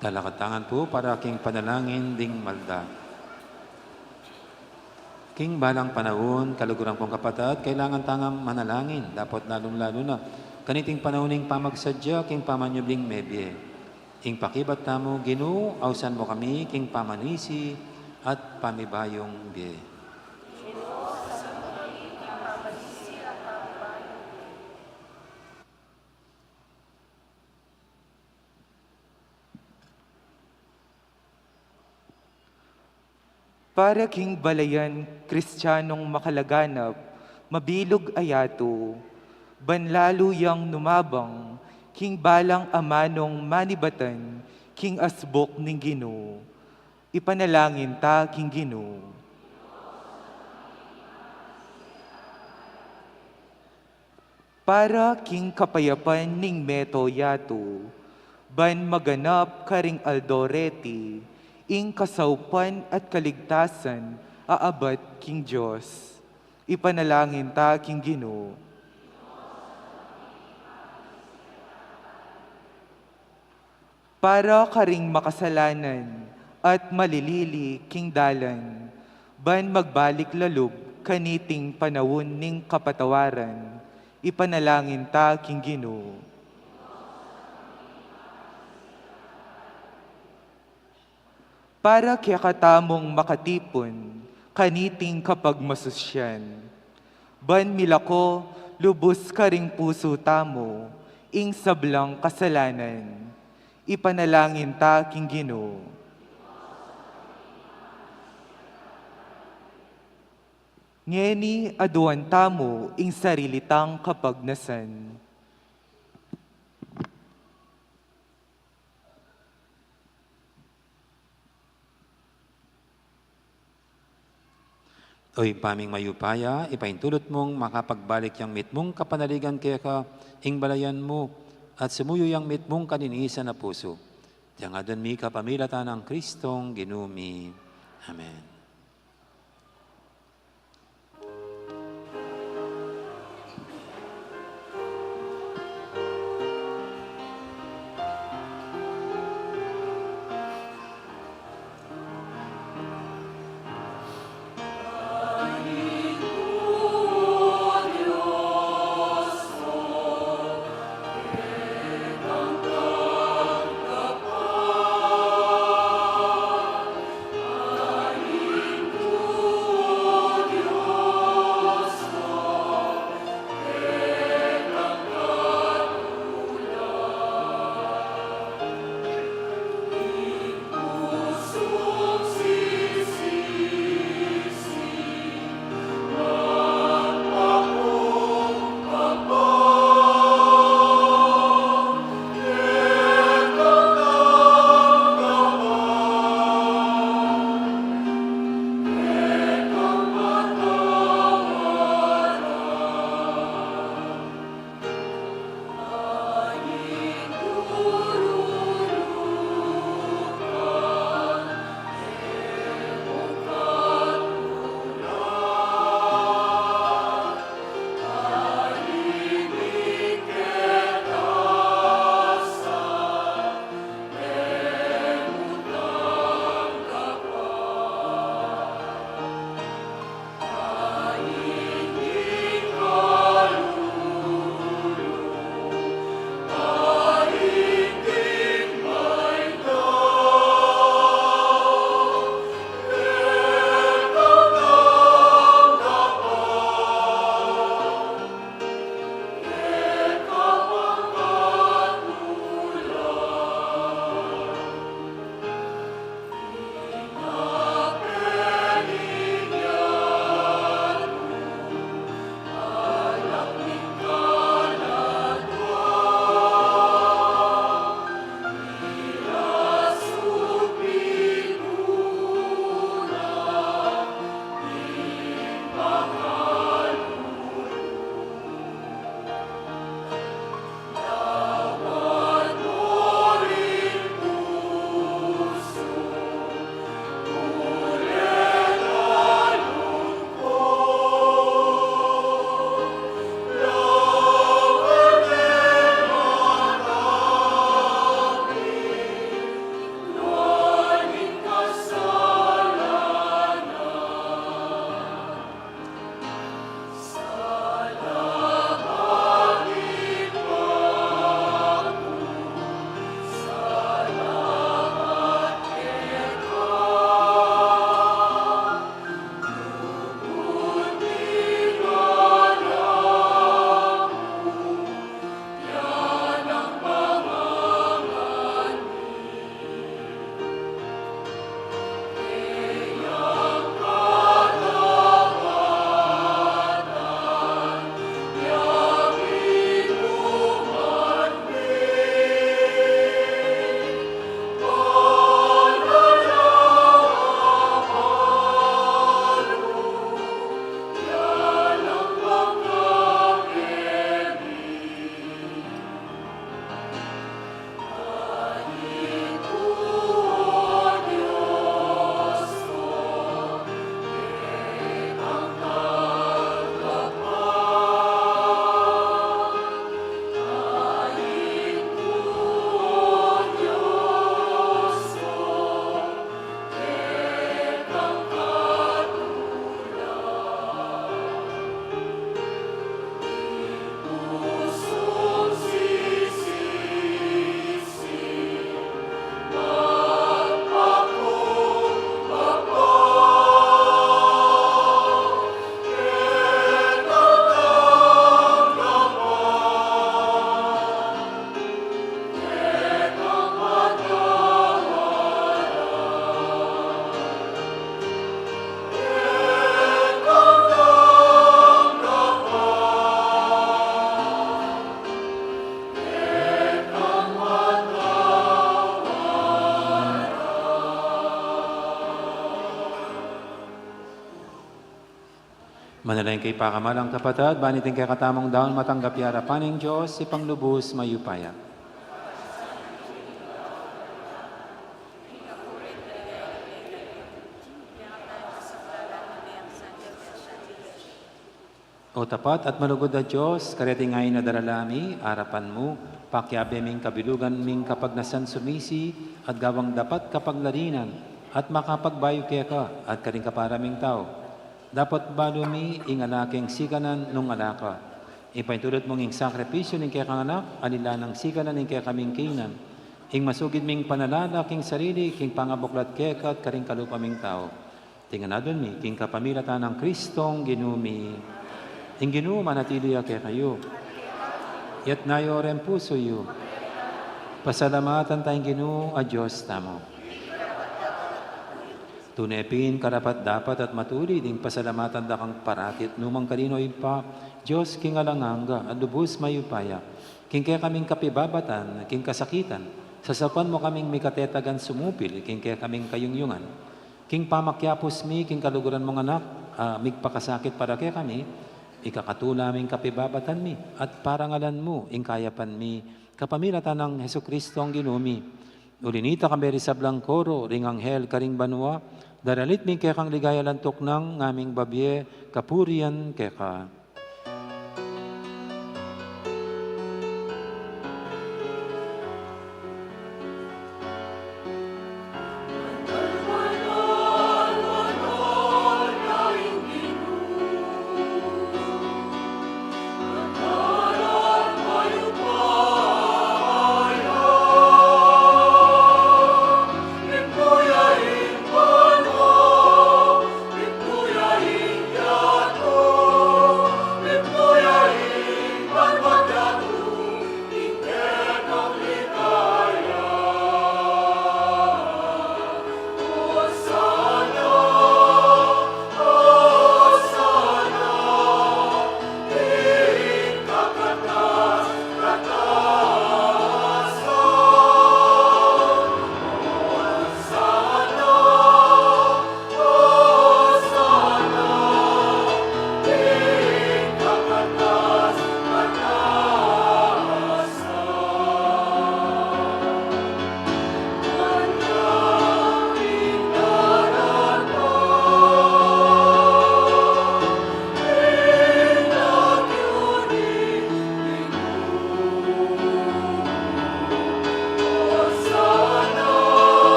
Talakatangan pu para king panalangin ding malda. King balang panaun, kaluguran kung kapatad, kailangan tang manalangin, dapot lalung-lalu na kaniting panaun ning pamagsadya king pamanyubling mebie. Ing pakibat tamu, Ginu, ausan mu kami king pamanisi at pamibayung bie. Para king balayan Kristianong makalaganap, mabilug a yatu, ban lalu yang numabang king balang amanung manibatan king asbuk ning Ginu. Ipanalangin ta king Ginu. Para king kapayapan ning meto yatu, ban maganap karing aldo reti ing kasaupan at kaligtasan a abat king Dios. Ipanalangin ta king Ginu. Para karing makasalanan at malilili king dalan, ban magbalik lalub kaniting panaun ning kapatawaran, ipanalangin ta king Ginu. Para kekatamung makatipun kaniting kapagmasusyan, ban milako lubus karing pusu tamu ing sablang kasalanan, ipanalangin ta king Ginu. Ngeni aduan tamu ing sarili tang kapagnasan. O Ibpa ming mayupaya, ipaintulot mung makapagbalik yang mitmung kapanaligan keka ing balayan mu, at sumuyu yang mitmung kalinisan a pusu. Iti ngan aduan mi kapamilatan nang Kristong Ginu mi. Amen. Manalangin kayu, pakamalan kung kapatad, ban iting kekatamung daun matanggap ya arapan ning Dios, Ibpang lubus mayupaya. O tapat at malugud a Dios, kareti ngeni a darala mi arapan mu, pakiabe ming kabilugan ming kapagnasan sumisi at gawang dapat kapaglalinan at makapagbayu keka at karing kapara ming tau. Dapot balu mi ing ala keng sikanan nung ala ka. Ipaintulud mung ing sakripisyu ning kekang Anak, aliwa nang sikanan ning kekaming kainan. Ing masugid ming panalala king sarili, king pangabuklat keka at karing kalupa ming tau. Iti ngan adwan mi, king kapamilatan nang Kristong Ginu mi. Ing Ginu manatili ya kekayu. Itas yu reng pusu yu. Pasalamatan taya ing Ginu a Dios tamu. Tune pin karapat-dapat at matulid ing pasalamatan da kang parati at nu man karin, O Ibpa, Dios king alang angga at lubus mayupaya, king kekaming kapibabatan, king kasakitan, sasaupan mu kaming mikatetagan sumupil, king kekaming kayungyungan. King pamakiapus mi, king kaluguran mung Anak, a migpakasakit para kekami, ikakatula ming kapibabatan mi, at parangalan mu, ing kayapan mi, kapamilatan nang Jesucristo a Ginu mi. Uli nita, kambe ring sablang koro ring anghel karing banua, daralit mi ing kekang ligaya alang tuknang ngaming babie, kapurian keka.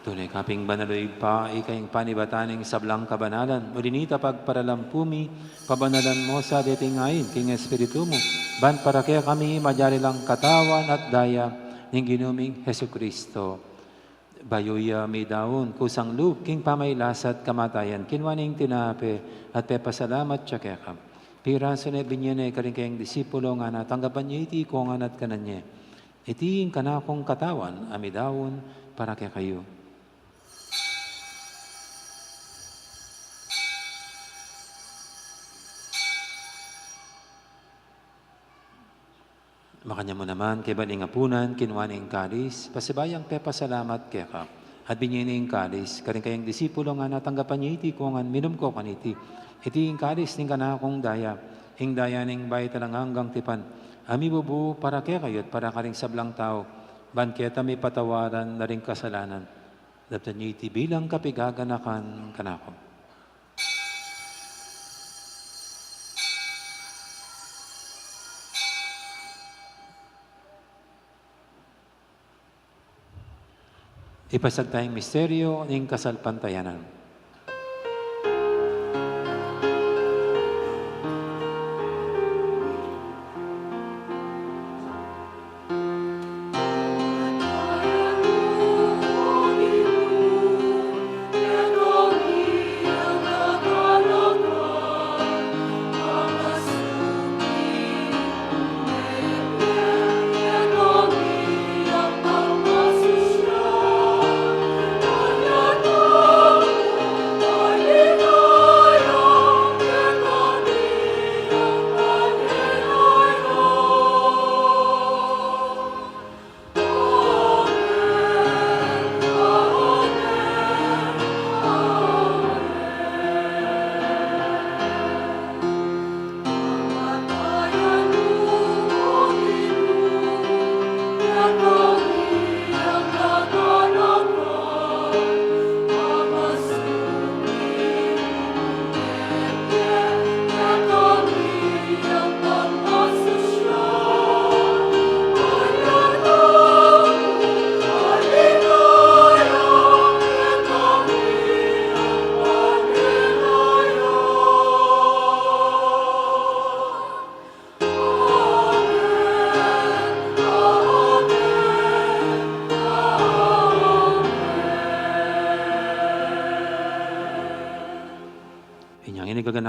Tune ka pin banal, O Ibpa, ika ing panibatan ning sablang kabanalan. Uli nita pagparalampu mi, pabanalan mu sa deting ain king Espiritu mu, ban para kekami majari lang katawan at daya ning Ginu ming Jesucristo. Bayu ya midaun kusang lub king pamagkasakit at kamatayan, kinua ne ing tinape at pepasalamat ya keka. Pirasu ne, binie ne karing kayang disipulo, ngana, tanggapan ye iti kongan at kanan ye. Iti ing kanakung katawan a midaun para kekayu. Makanyan mu naman, kaybat ning apunan, kinua ne ing kalis, pasibayu yang pepasalamat keka, at binie ne ing kalis karing kayang disipulo, ngana, tanggapan ye iti kongan, minum ko kaniti. Iti ing kalis ning kanakung daya, ing daya ning bayu at alang anggang tipan, a mibubu para kekayu at para karing sablang tau, ban keta mipatawaran na ring kasalanan. Daptan ye iti bilang kapaganakan kanaku. Ipasiag taya ing misteryu ning kasalpantayanan.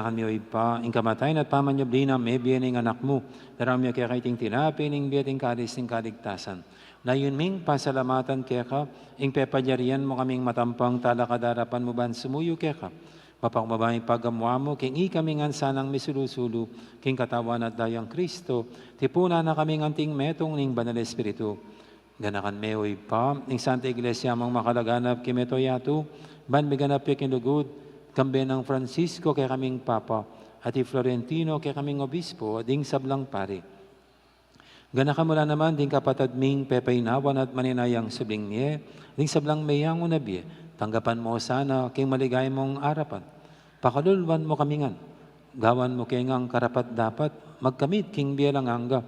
Kami, o Ibpa, ing kamatayan at pamanyubli nang mebie ning Anak mu, daraun mi keka iting tinape ning bie at ing kalis ning kaligtasan. Layun ming pasalamatan keka ing pepalyarian mu kaming matampang talakad king arapan mu ban sumuyu keka. Mapakumbaba ing pagamuan mu king ikami ngan sanang misulu-sulu king katawan at dayang Kristo, tipunan na kami ngan anting metung ning Banal Espiritu. Ganakan me, o Ibpa, ing Santa Iglesia mung makalaganap king mabilug a yatu, ban miganap ya king lugud, kambe nang Francisco kekaming Papa, at i Florentino kekaming Obispo, at ding sablang pari. Ganakan mu la naman ding kapatad ming pepaynawan at maninayang subling mie, ding sablang meyangu na bie, tanggapan mu sana king maligaya mung arapan. Pakaluluan mu kami ngan, gawan mu ke ngang karapat-dapat magkamit king bie alang angga.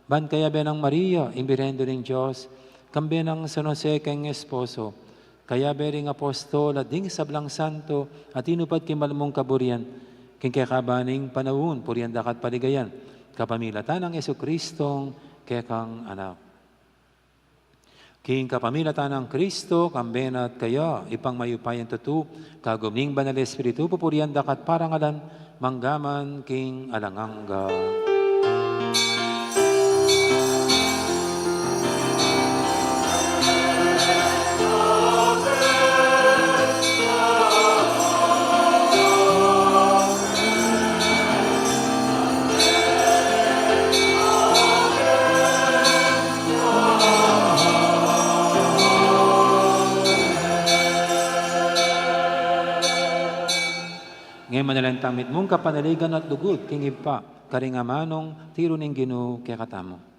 Ban kayabe nang Maria, ing Birhen Indu ning Dios, kambe nang San Jose keng esposo, kayabe ring apostol at ding sablang santo a tinupad king mal mung kaburian, king kekaban ning panaun, purian da ka at paligayan, kapamilatan nang Jesucristong kekang Anak. King kapamilatan nang Kristo, kambe na at kaya, Ibpang mayupayang tutu, kagum ning Banal Espiritu, pupurian da ka at parangalan, mangga man king alang angga. Ngeni manalangin tamu mitmung kapanaligan at lugud king Ibpa, karing amanung tiru ning Ginu kekatamu.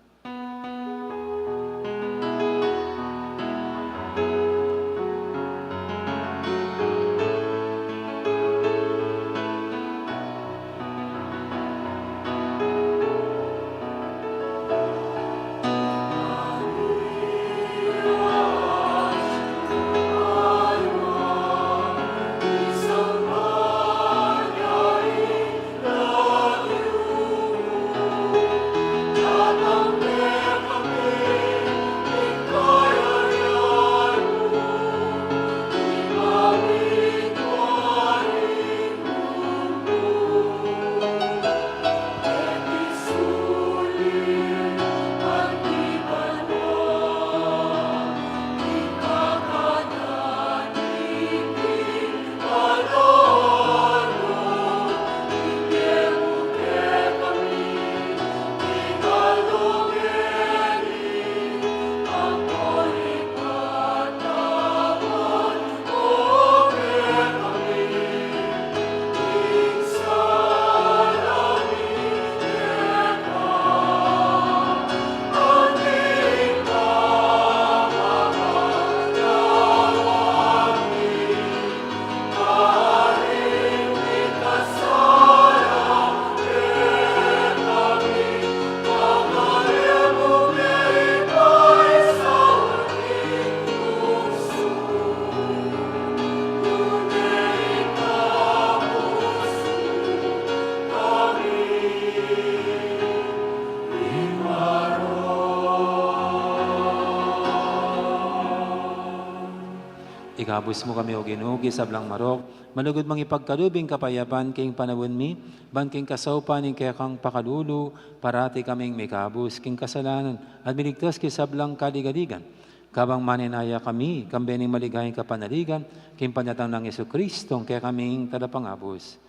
Ikabus mu kami, O Ginu, king sablang marok, malugud mung ipagkalub ing kapayapan king panaun mi, ban king kasaupan ning kekang pakalulu, parati kaming mikabus king kasalanan, at miligtas king sablang kaligaligan. Kabang manenaya kami, kambe ning maligayang kapanaligan, king panyatang nang Jesucristong kekaming Talapangabus.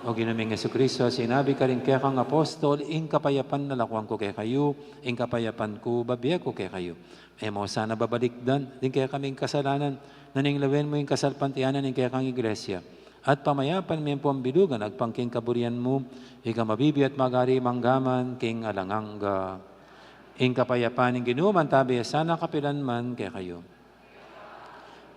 O Ginu ming Jesucristo, sinabi karing kekang apostol, ing kapayapan lakuan ku kekayu, ing kapayapan ku bibie ku kekayu. E mu sana babalikdan ding kekaming kasalanan, nune lawen mu ing kasalpantayanan ning kekang Iglesia, at pamayapan mung pambilugan agpang king kaburian mu, ika mabibie at magari mangga man king alang angga. Ing kapayapan ning Ginu mantabi ya sana kapilan man kekayu.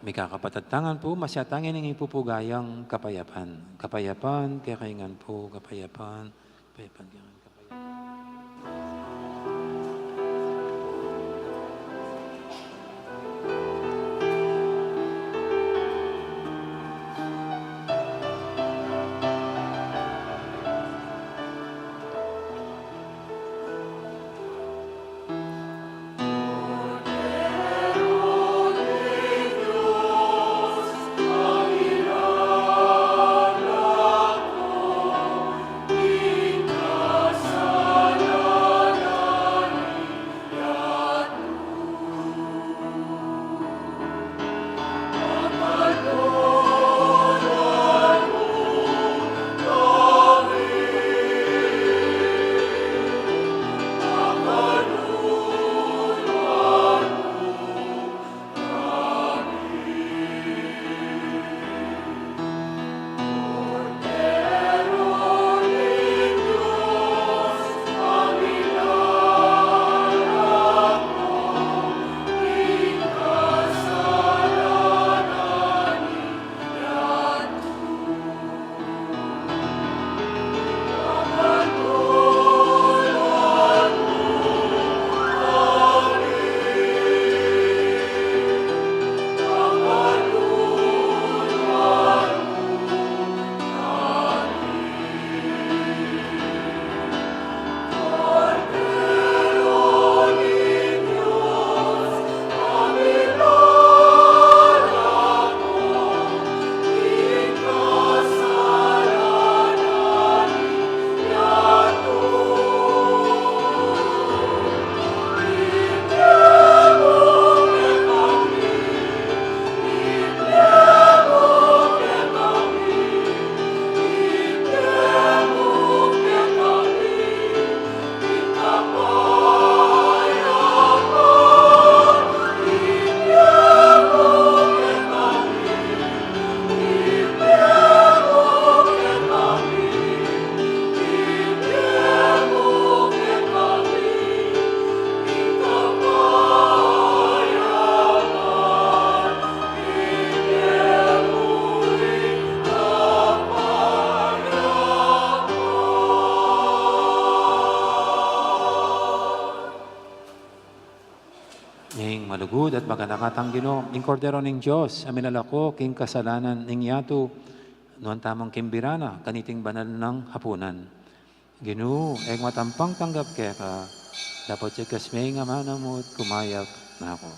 Mikakapatad ta ngan pu, masyatan ing ipupuga yang kapayapan. Kapayapan kekayu ngan pu, kapayapan, kapayapan kekayu ngan, kapayapan. Ing malugud at maganaka tang Ginu, ing Kordero ning Dios, a minalako king kasalanan ning yatu, nuan tamung kimbira na kaniting banal nang hapunan. Ginu, e ku matampang tanggap keka, dapot ikas me ing amanamut, kumayap na ku.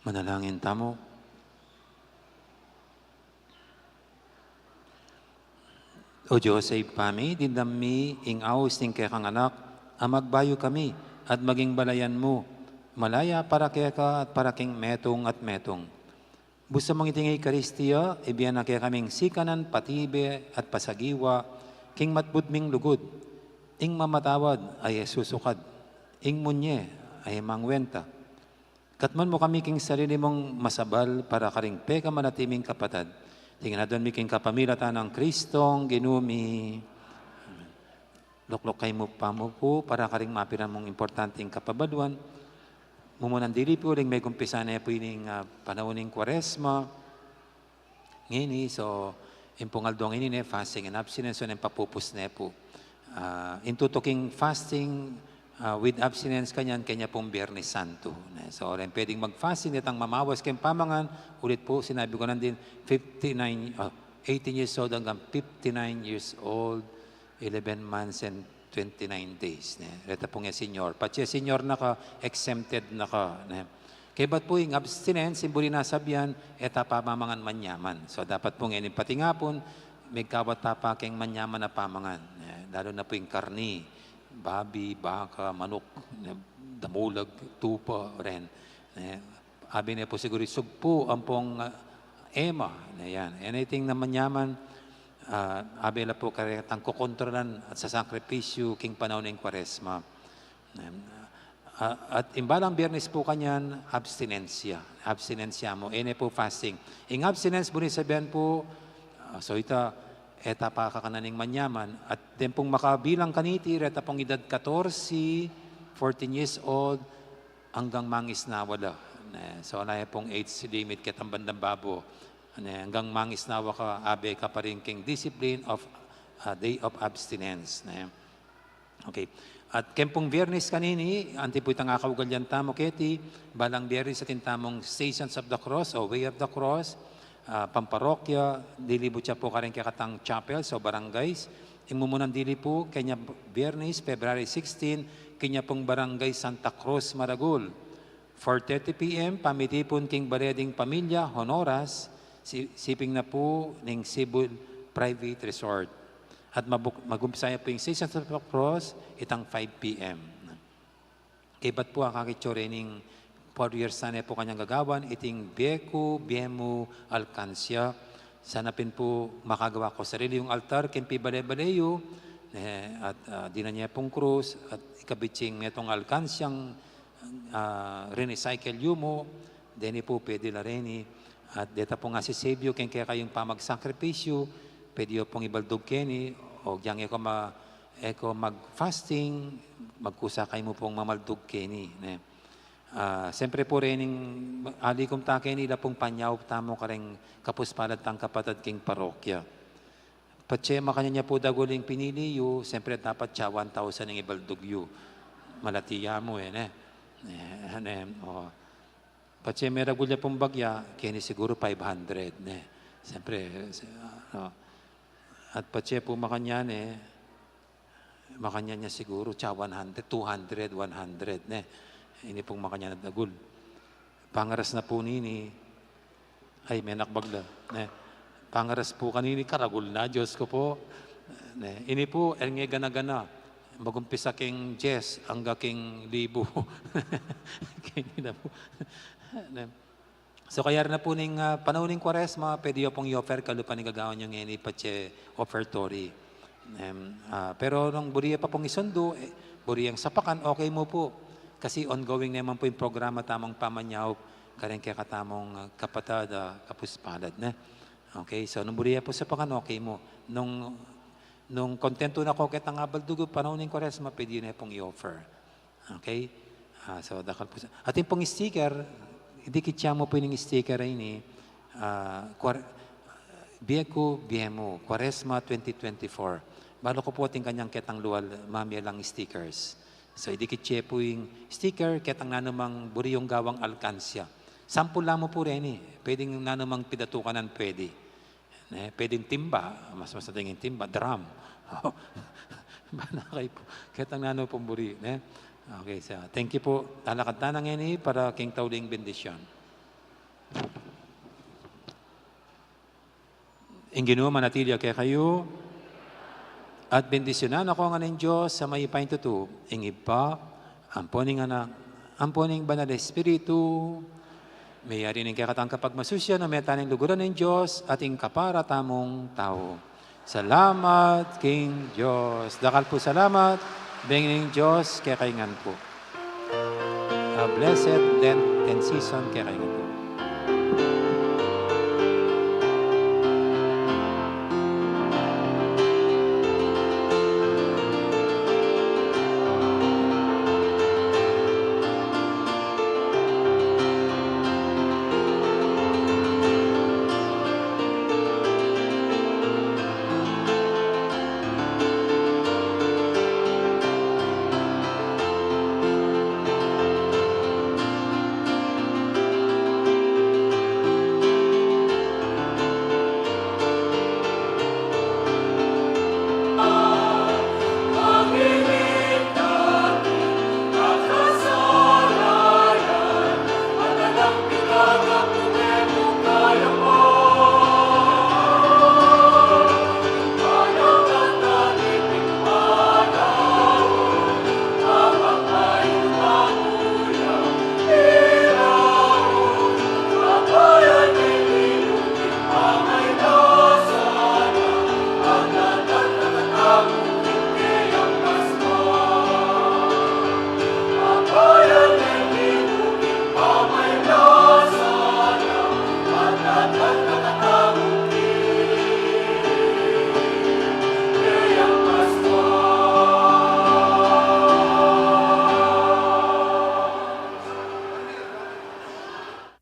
Manalangin tamu. O Dios, Ibpa mi, dimdam mi ing aus ning kekang Anak, a magbayu kami at maging balayan mu, malaya para keka at para king metung at metung. Busa mung iting Eukaristia, ibie na kekaming sikanan patibe at pasagiwa king matbud ming lugud, ing mamatawad a e susukad, ing munye a e mangwenta. Katmuan mu kami king sarili mung masabal para karing pekamalati ming kapatad. Iti ngan aduan mi king kapamilatan nang Kristong Ginu mi. Amen. Lukluk kaymu pa mu pu para karing mapilan mung importanteng kapabaluan. Mumunan dili pu, uling megumpisa ne pu ining, ah, panaun ning Kuaresma. Ngeni, so, ing pung aldo ngeni ne, fasting and abstinence, so, ning papupus ne pu. Ah, ing tutuking fasting, ah, with abstinence kanyan, kenya pung Biernes Santo, ne? So, ora ing pwedeng mag-fasting, detang mamawas keng pamangan, ulit pu, sinabi ku na din, fifty-nine, ah, eighteen years old hanggang fifty-nine years old, eleven months and twenty-nine days, ne? Reta pung e senior. Patse senior na ka, exempted na ka, ne? Kaybat pu ing abstinence, ing buri na sabian, e ta pamangan manyaman. So, dapat pu ngeni pati ngapun, migkawat ta pa keng manyaman a pamangan, ne? Lalu na pu ing karni, babi, baka, manuk, ne? Damulag, tupa, ren, ne? Abi ne pu siguru sugpu ampong, ah, ema, ne, yan. Anything na manyaman, ah, abi la pu karetang kokontrolan at sasakripisyu king panaun ning Kuaresma. Em, ah, at ing balang Biernes pu kanyan, abstinensya. Abstinensya mu. E ne pu fasting. Ing abstinence, buri sabian pu, ah, so ita, e ta pakakanan ning manyaman. At den pung makabilang kaniti, reta pung edad katorse, fourteen years old, anggang mangisnawa la, ne? So, ala ya pung age limit ketang bandang babo, ne? Anggang mangisnawa ka, abe ka pa rin king discipline of, ah, day of abstinence, ne? Okay. At keng pung Biernes kanini, anti pu itang akaugalian tamu keti, balang Biernes atin tamung Stations of the Cross o Way of the Cross, ah, pamparokya, lilibut ya pu karing kekatang chapels o barangays. Ing mumunan dili pu, kenya Biernes, February sixteen, kenya pung Barangay Santa Cruz, Maragul. Four thirty P M, pamitipun king bale ding pamilya, Honoras, si-, siping na pu ning Cebu Private Resort. At mabuk-, magumpisa ya pu ing Stations of the Cross, itang five P M. Kaybat pu akakit yu rening four years na ne pu kanyang gagawan, iting Bie Ku, Bie Mu, Alkansya. Sana pin pu makagawa ko sarili yung altar, keng pibale-bale yu, ne, at, ah, dinan ye pung krus, at ikabit ya ing metung alkansyang, ah, rinicycle yu mu, deni pu pwede la reni, at deta pung asisave yu keng kekayung pamagsakripisyu, pwede yu pung ibaldug keni, o agyang e ko ma-, e ko mag-fasting, magkusa kaymu pung mamaldug keni, ne. Ah, siyempre pu rening alikum ta keni, ila pung panyaup tamu kareng kapuspalad tang kapatad king parokya. Patse makanyan ya pu dagul ing pinili yu, siyempre dapat atsa one thousand ing ibaldug yu. Malati ya mu, e, ne? E, ne, o. Patse meragul ya pung bagya, keni siguru five hundred, ne? Siyempre, si-, ano. At patse pu makanyan, e, makanyan ya siguru, atsa one hundred, two hundred, one hundred, ne? Ini pung makanyan a dagul. Pangaras na pu nini, ay, menakbag la, ne? Pangaras pu kanini, karagul na, Diyos ku pu. Ne? Ini pu, e nge gana-gana. Magumpisa keng dyes, angga keng libu. Keng ina pu. Ne? So, kaya rin na pu ning, ah, panaun ning Kuaresma, pwede yu pung i-offer kalupa ning gagawan yu ngeni patse offertory. Em, ah, pero nung buri ye pa pung isundu, e, buri yeng sapakan, okay mu pu. Kasi ongoing naman pu ing programa tamung pamanyaup kareng kekatamung, ah, kapatad, ah, kapuspalad, ne? Okay, so nung buri ye pu sapakan, okay mu. Nung, nung kontento na ko ketang abaldug yu panaun ning Kuaresma, pwede yu ne pung i-offer. Okay? Ah, so, dakal pu sa-, atin pung sticker, idikit ya mu pu ining sticker a ini, ah, Kuar-, Bie Ku, Bie Mu, Kuaresma twenty twenty-four. Balu ku pu atin kanyang ketang lual, mamie lang stickers. So, idikit ye pu ing sticker, ketang nanu mang buri yung gawang alkansya. Sampul la mu pu reni, pwedeng nanu mang pidatukan, pwede. Ne, pwedeng timba, mas, mas masanting ing timba, drum. Bana kay pu, ketang nanu pung buri, ne? Okay, so, thank you pu. Lalakad ta na ngeni para king tauling bendisyon. Ing Ginu manatili ya kekayu, at bendisyunan na kayu ngan ning Dios a mayupaya king tutu, ing Ibpa, ampo ning Anak, ampo ning Banal a Espiritu, meyari ning kekatang kapagmasusyan, o meta ning luguran ning Dios, at ing kapara tamung tau. Salamat king Dios. Dakal pung salamat, benging ning Dios kekayu ngan pu. A blessed Lenten season kekayu ngan.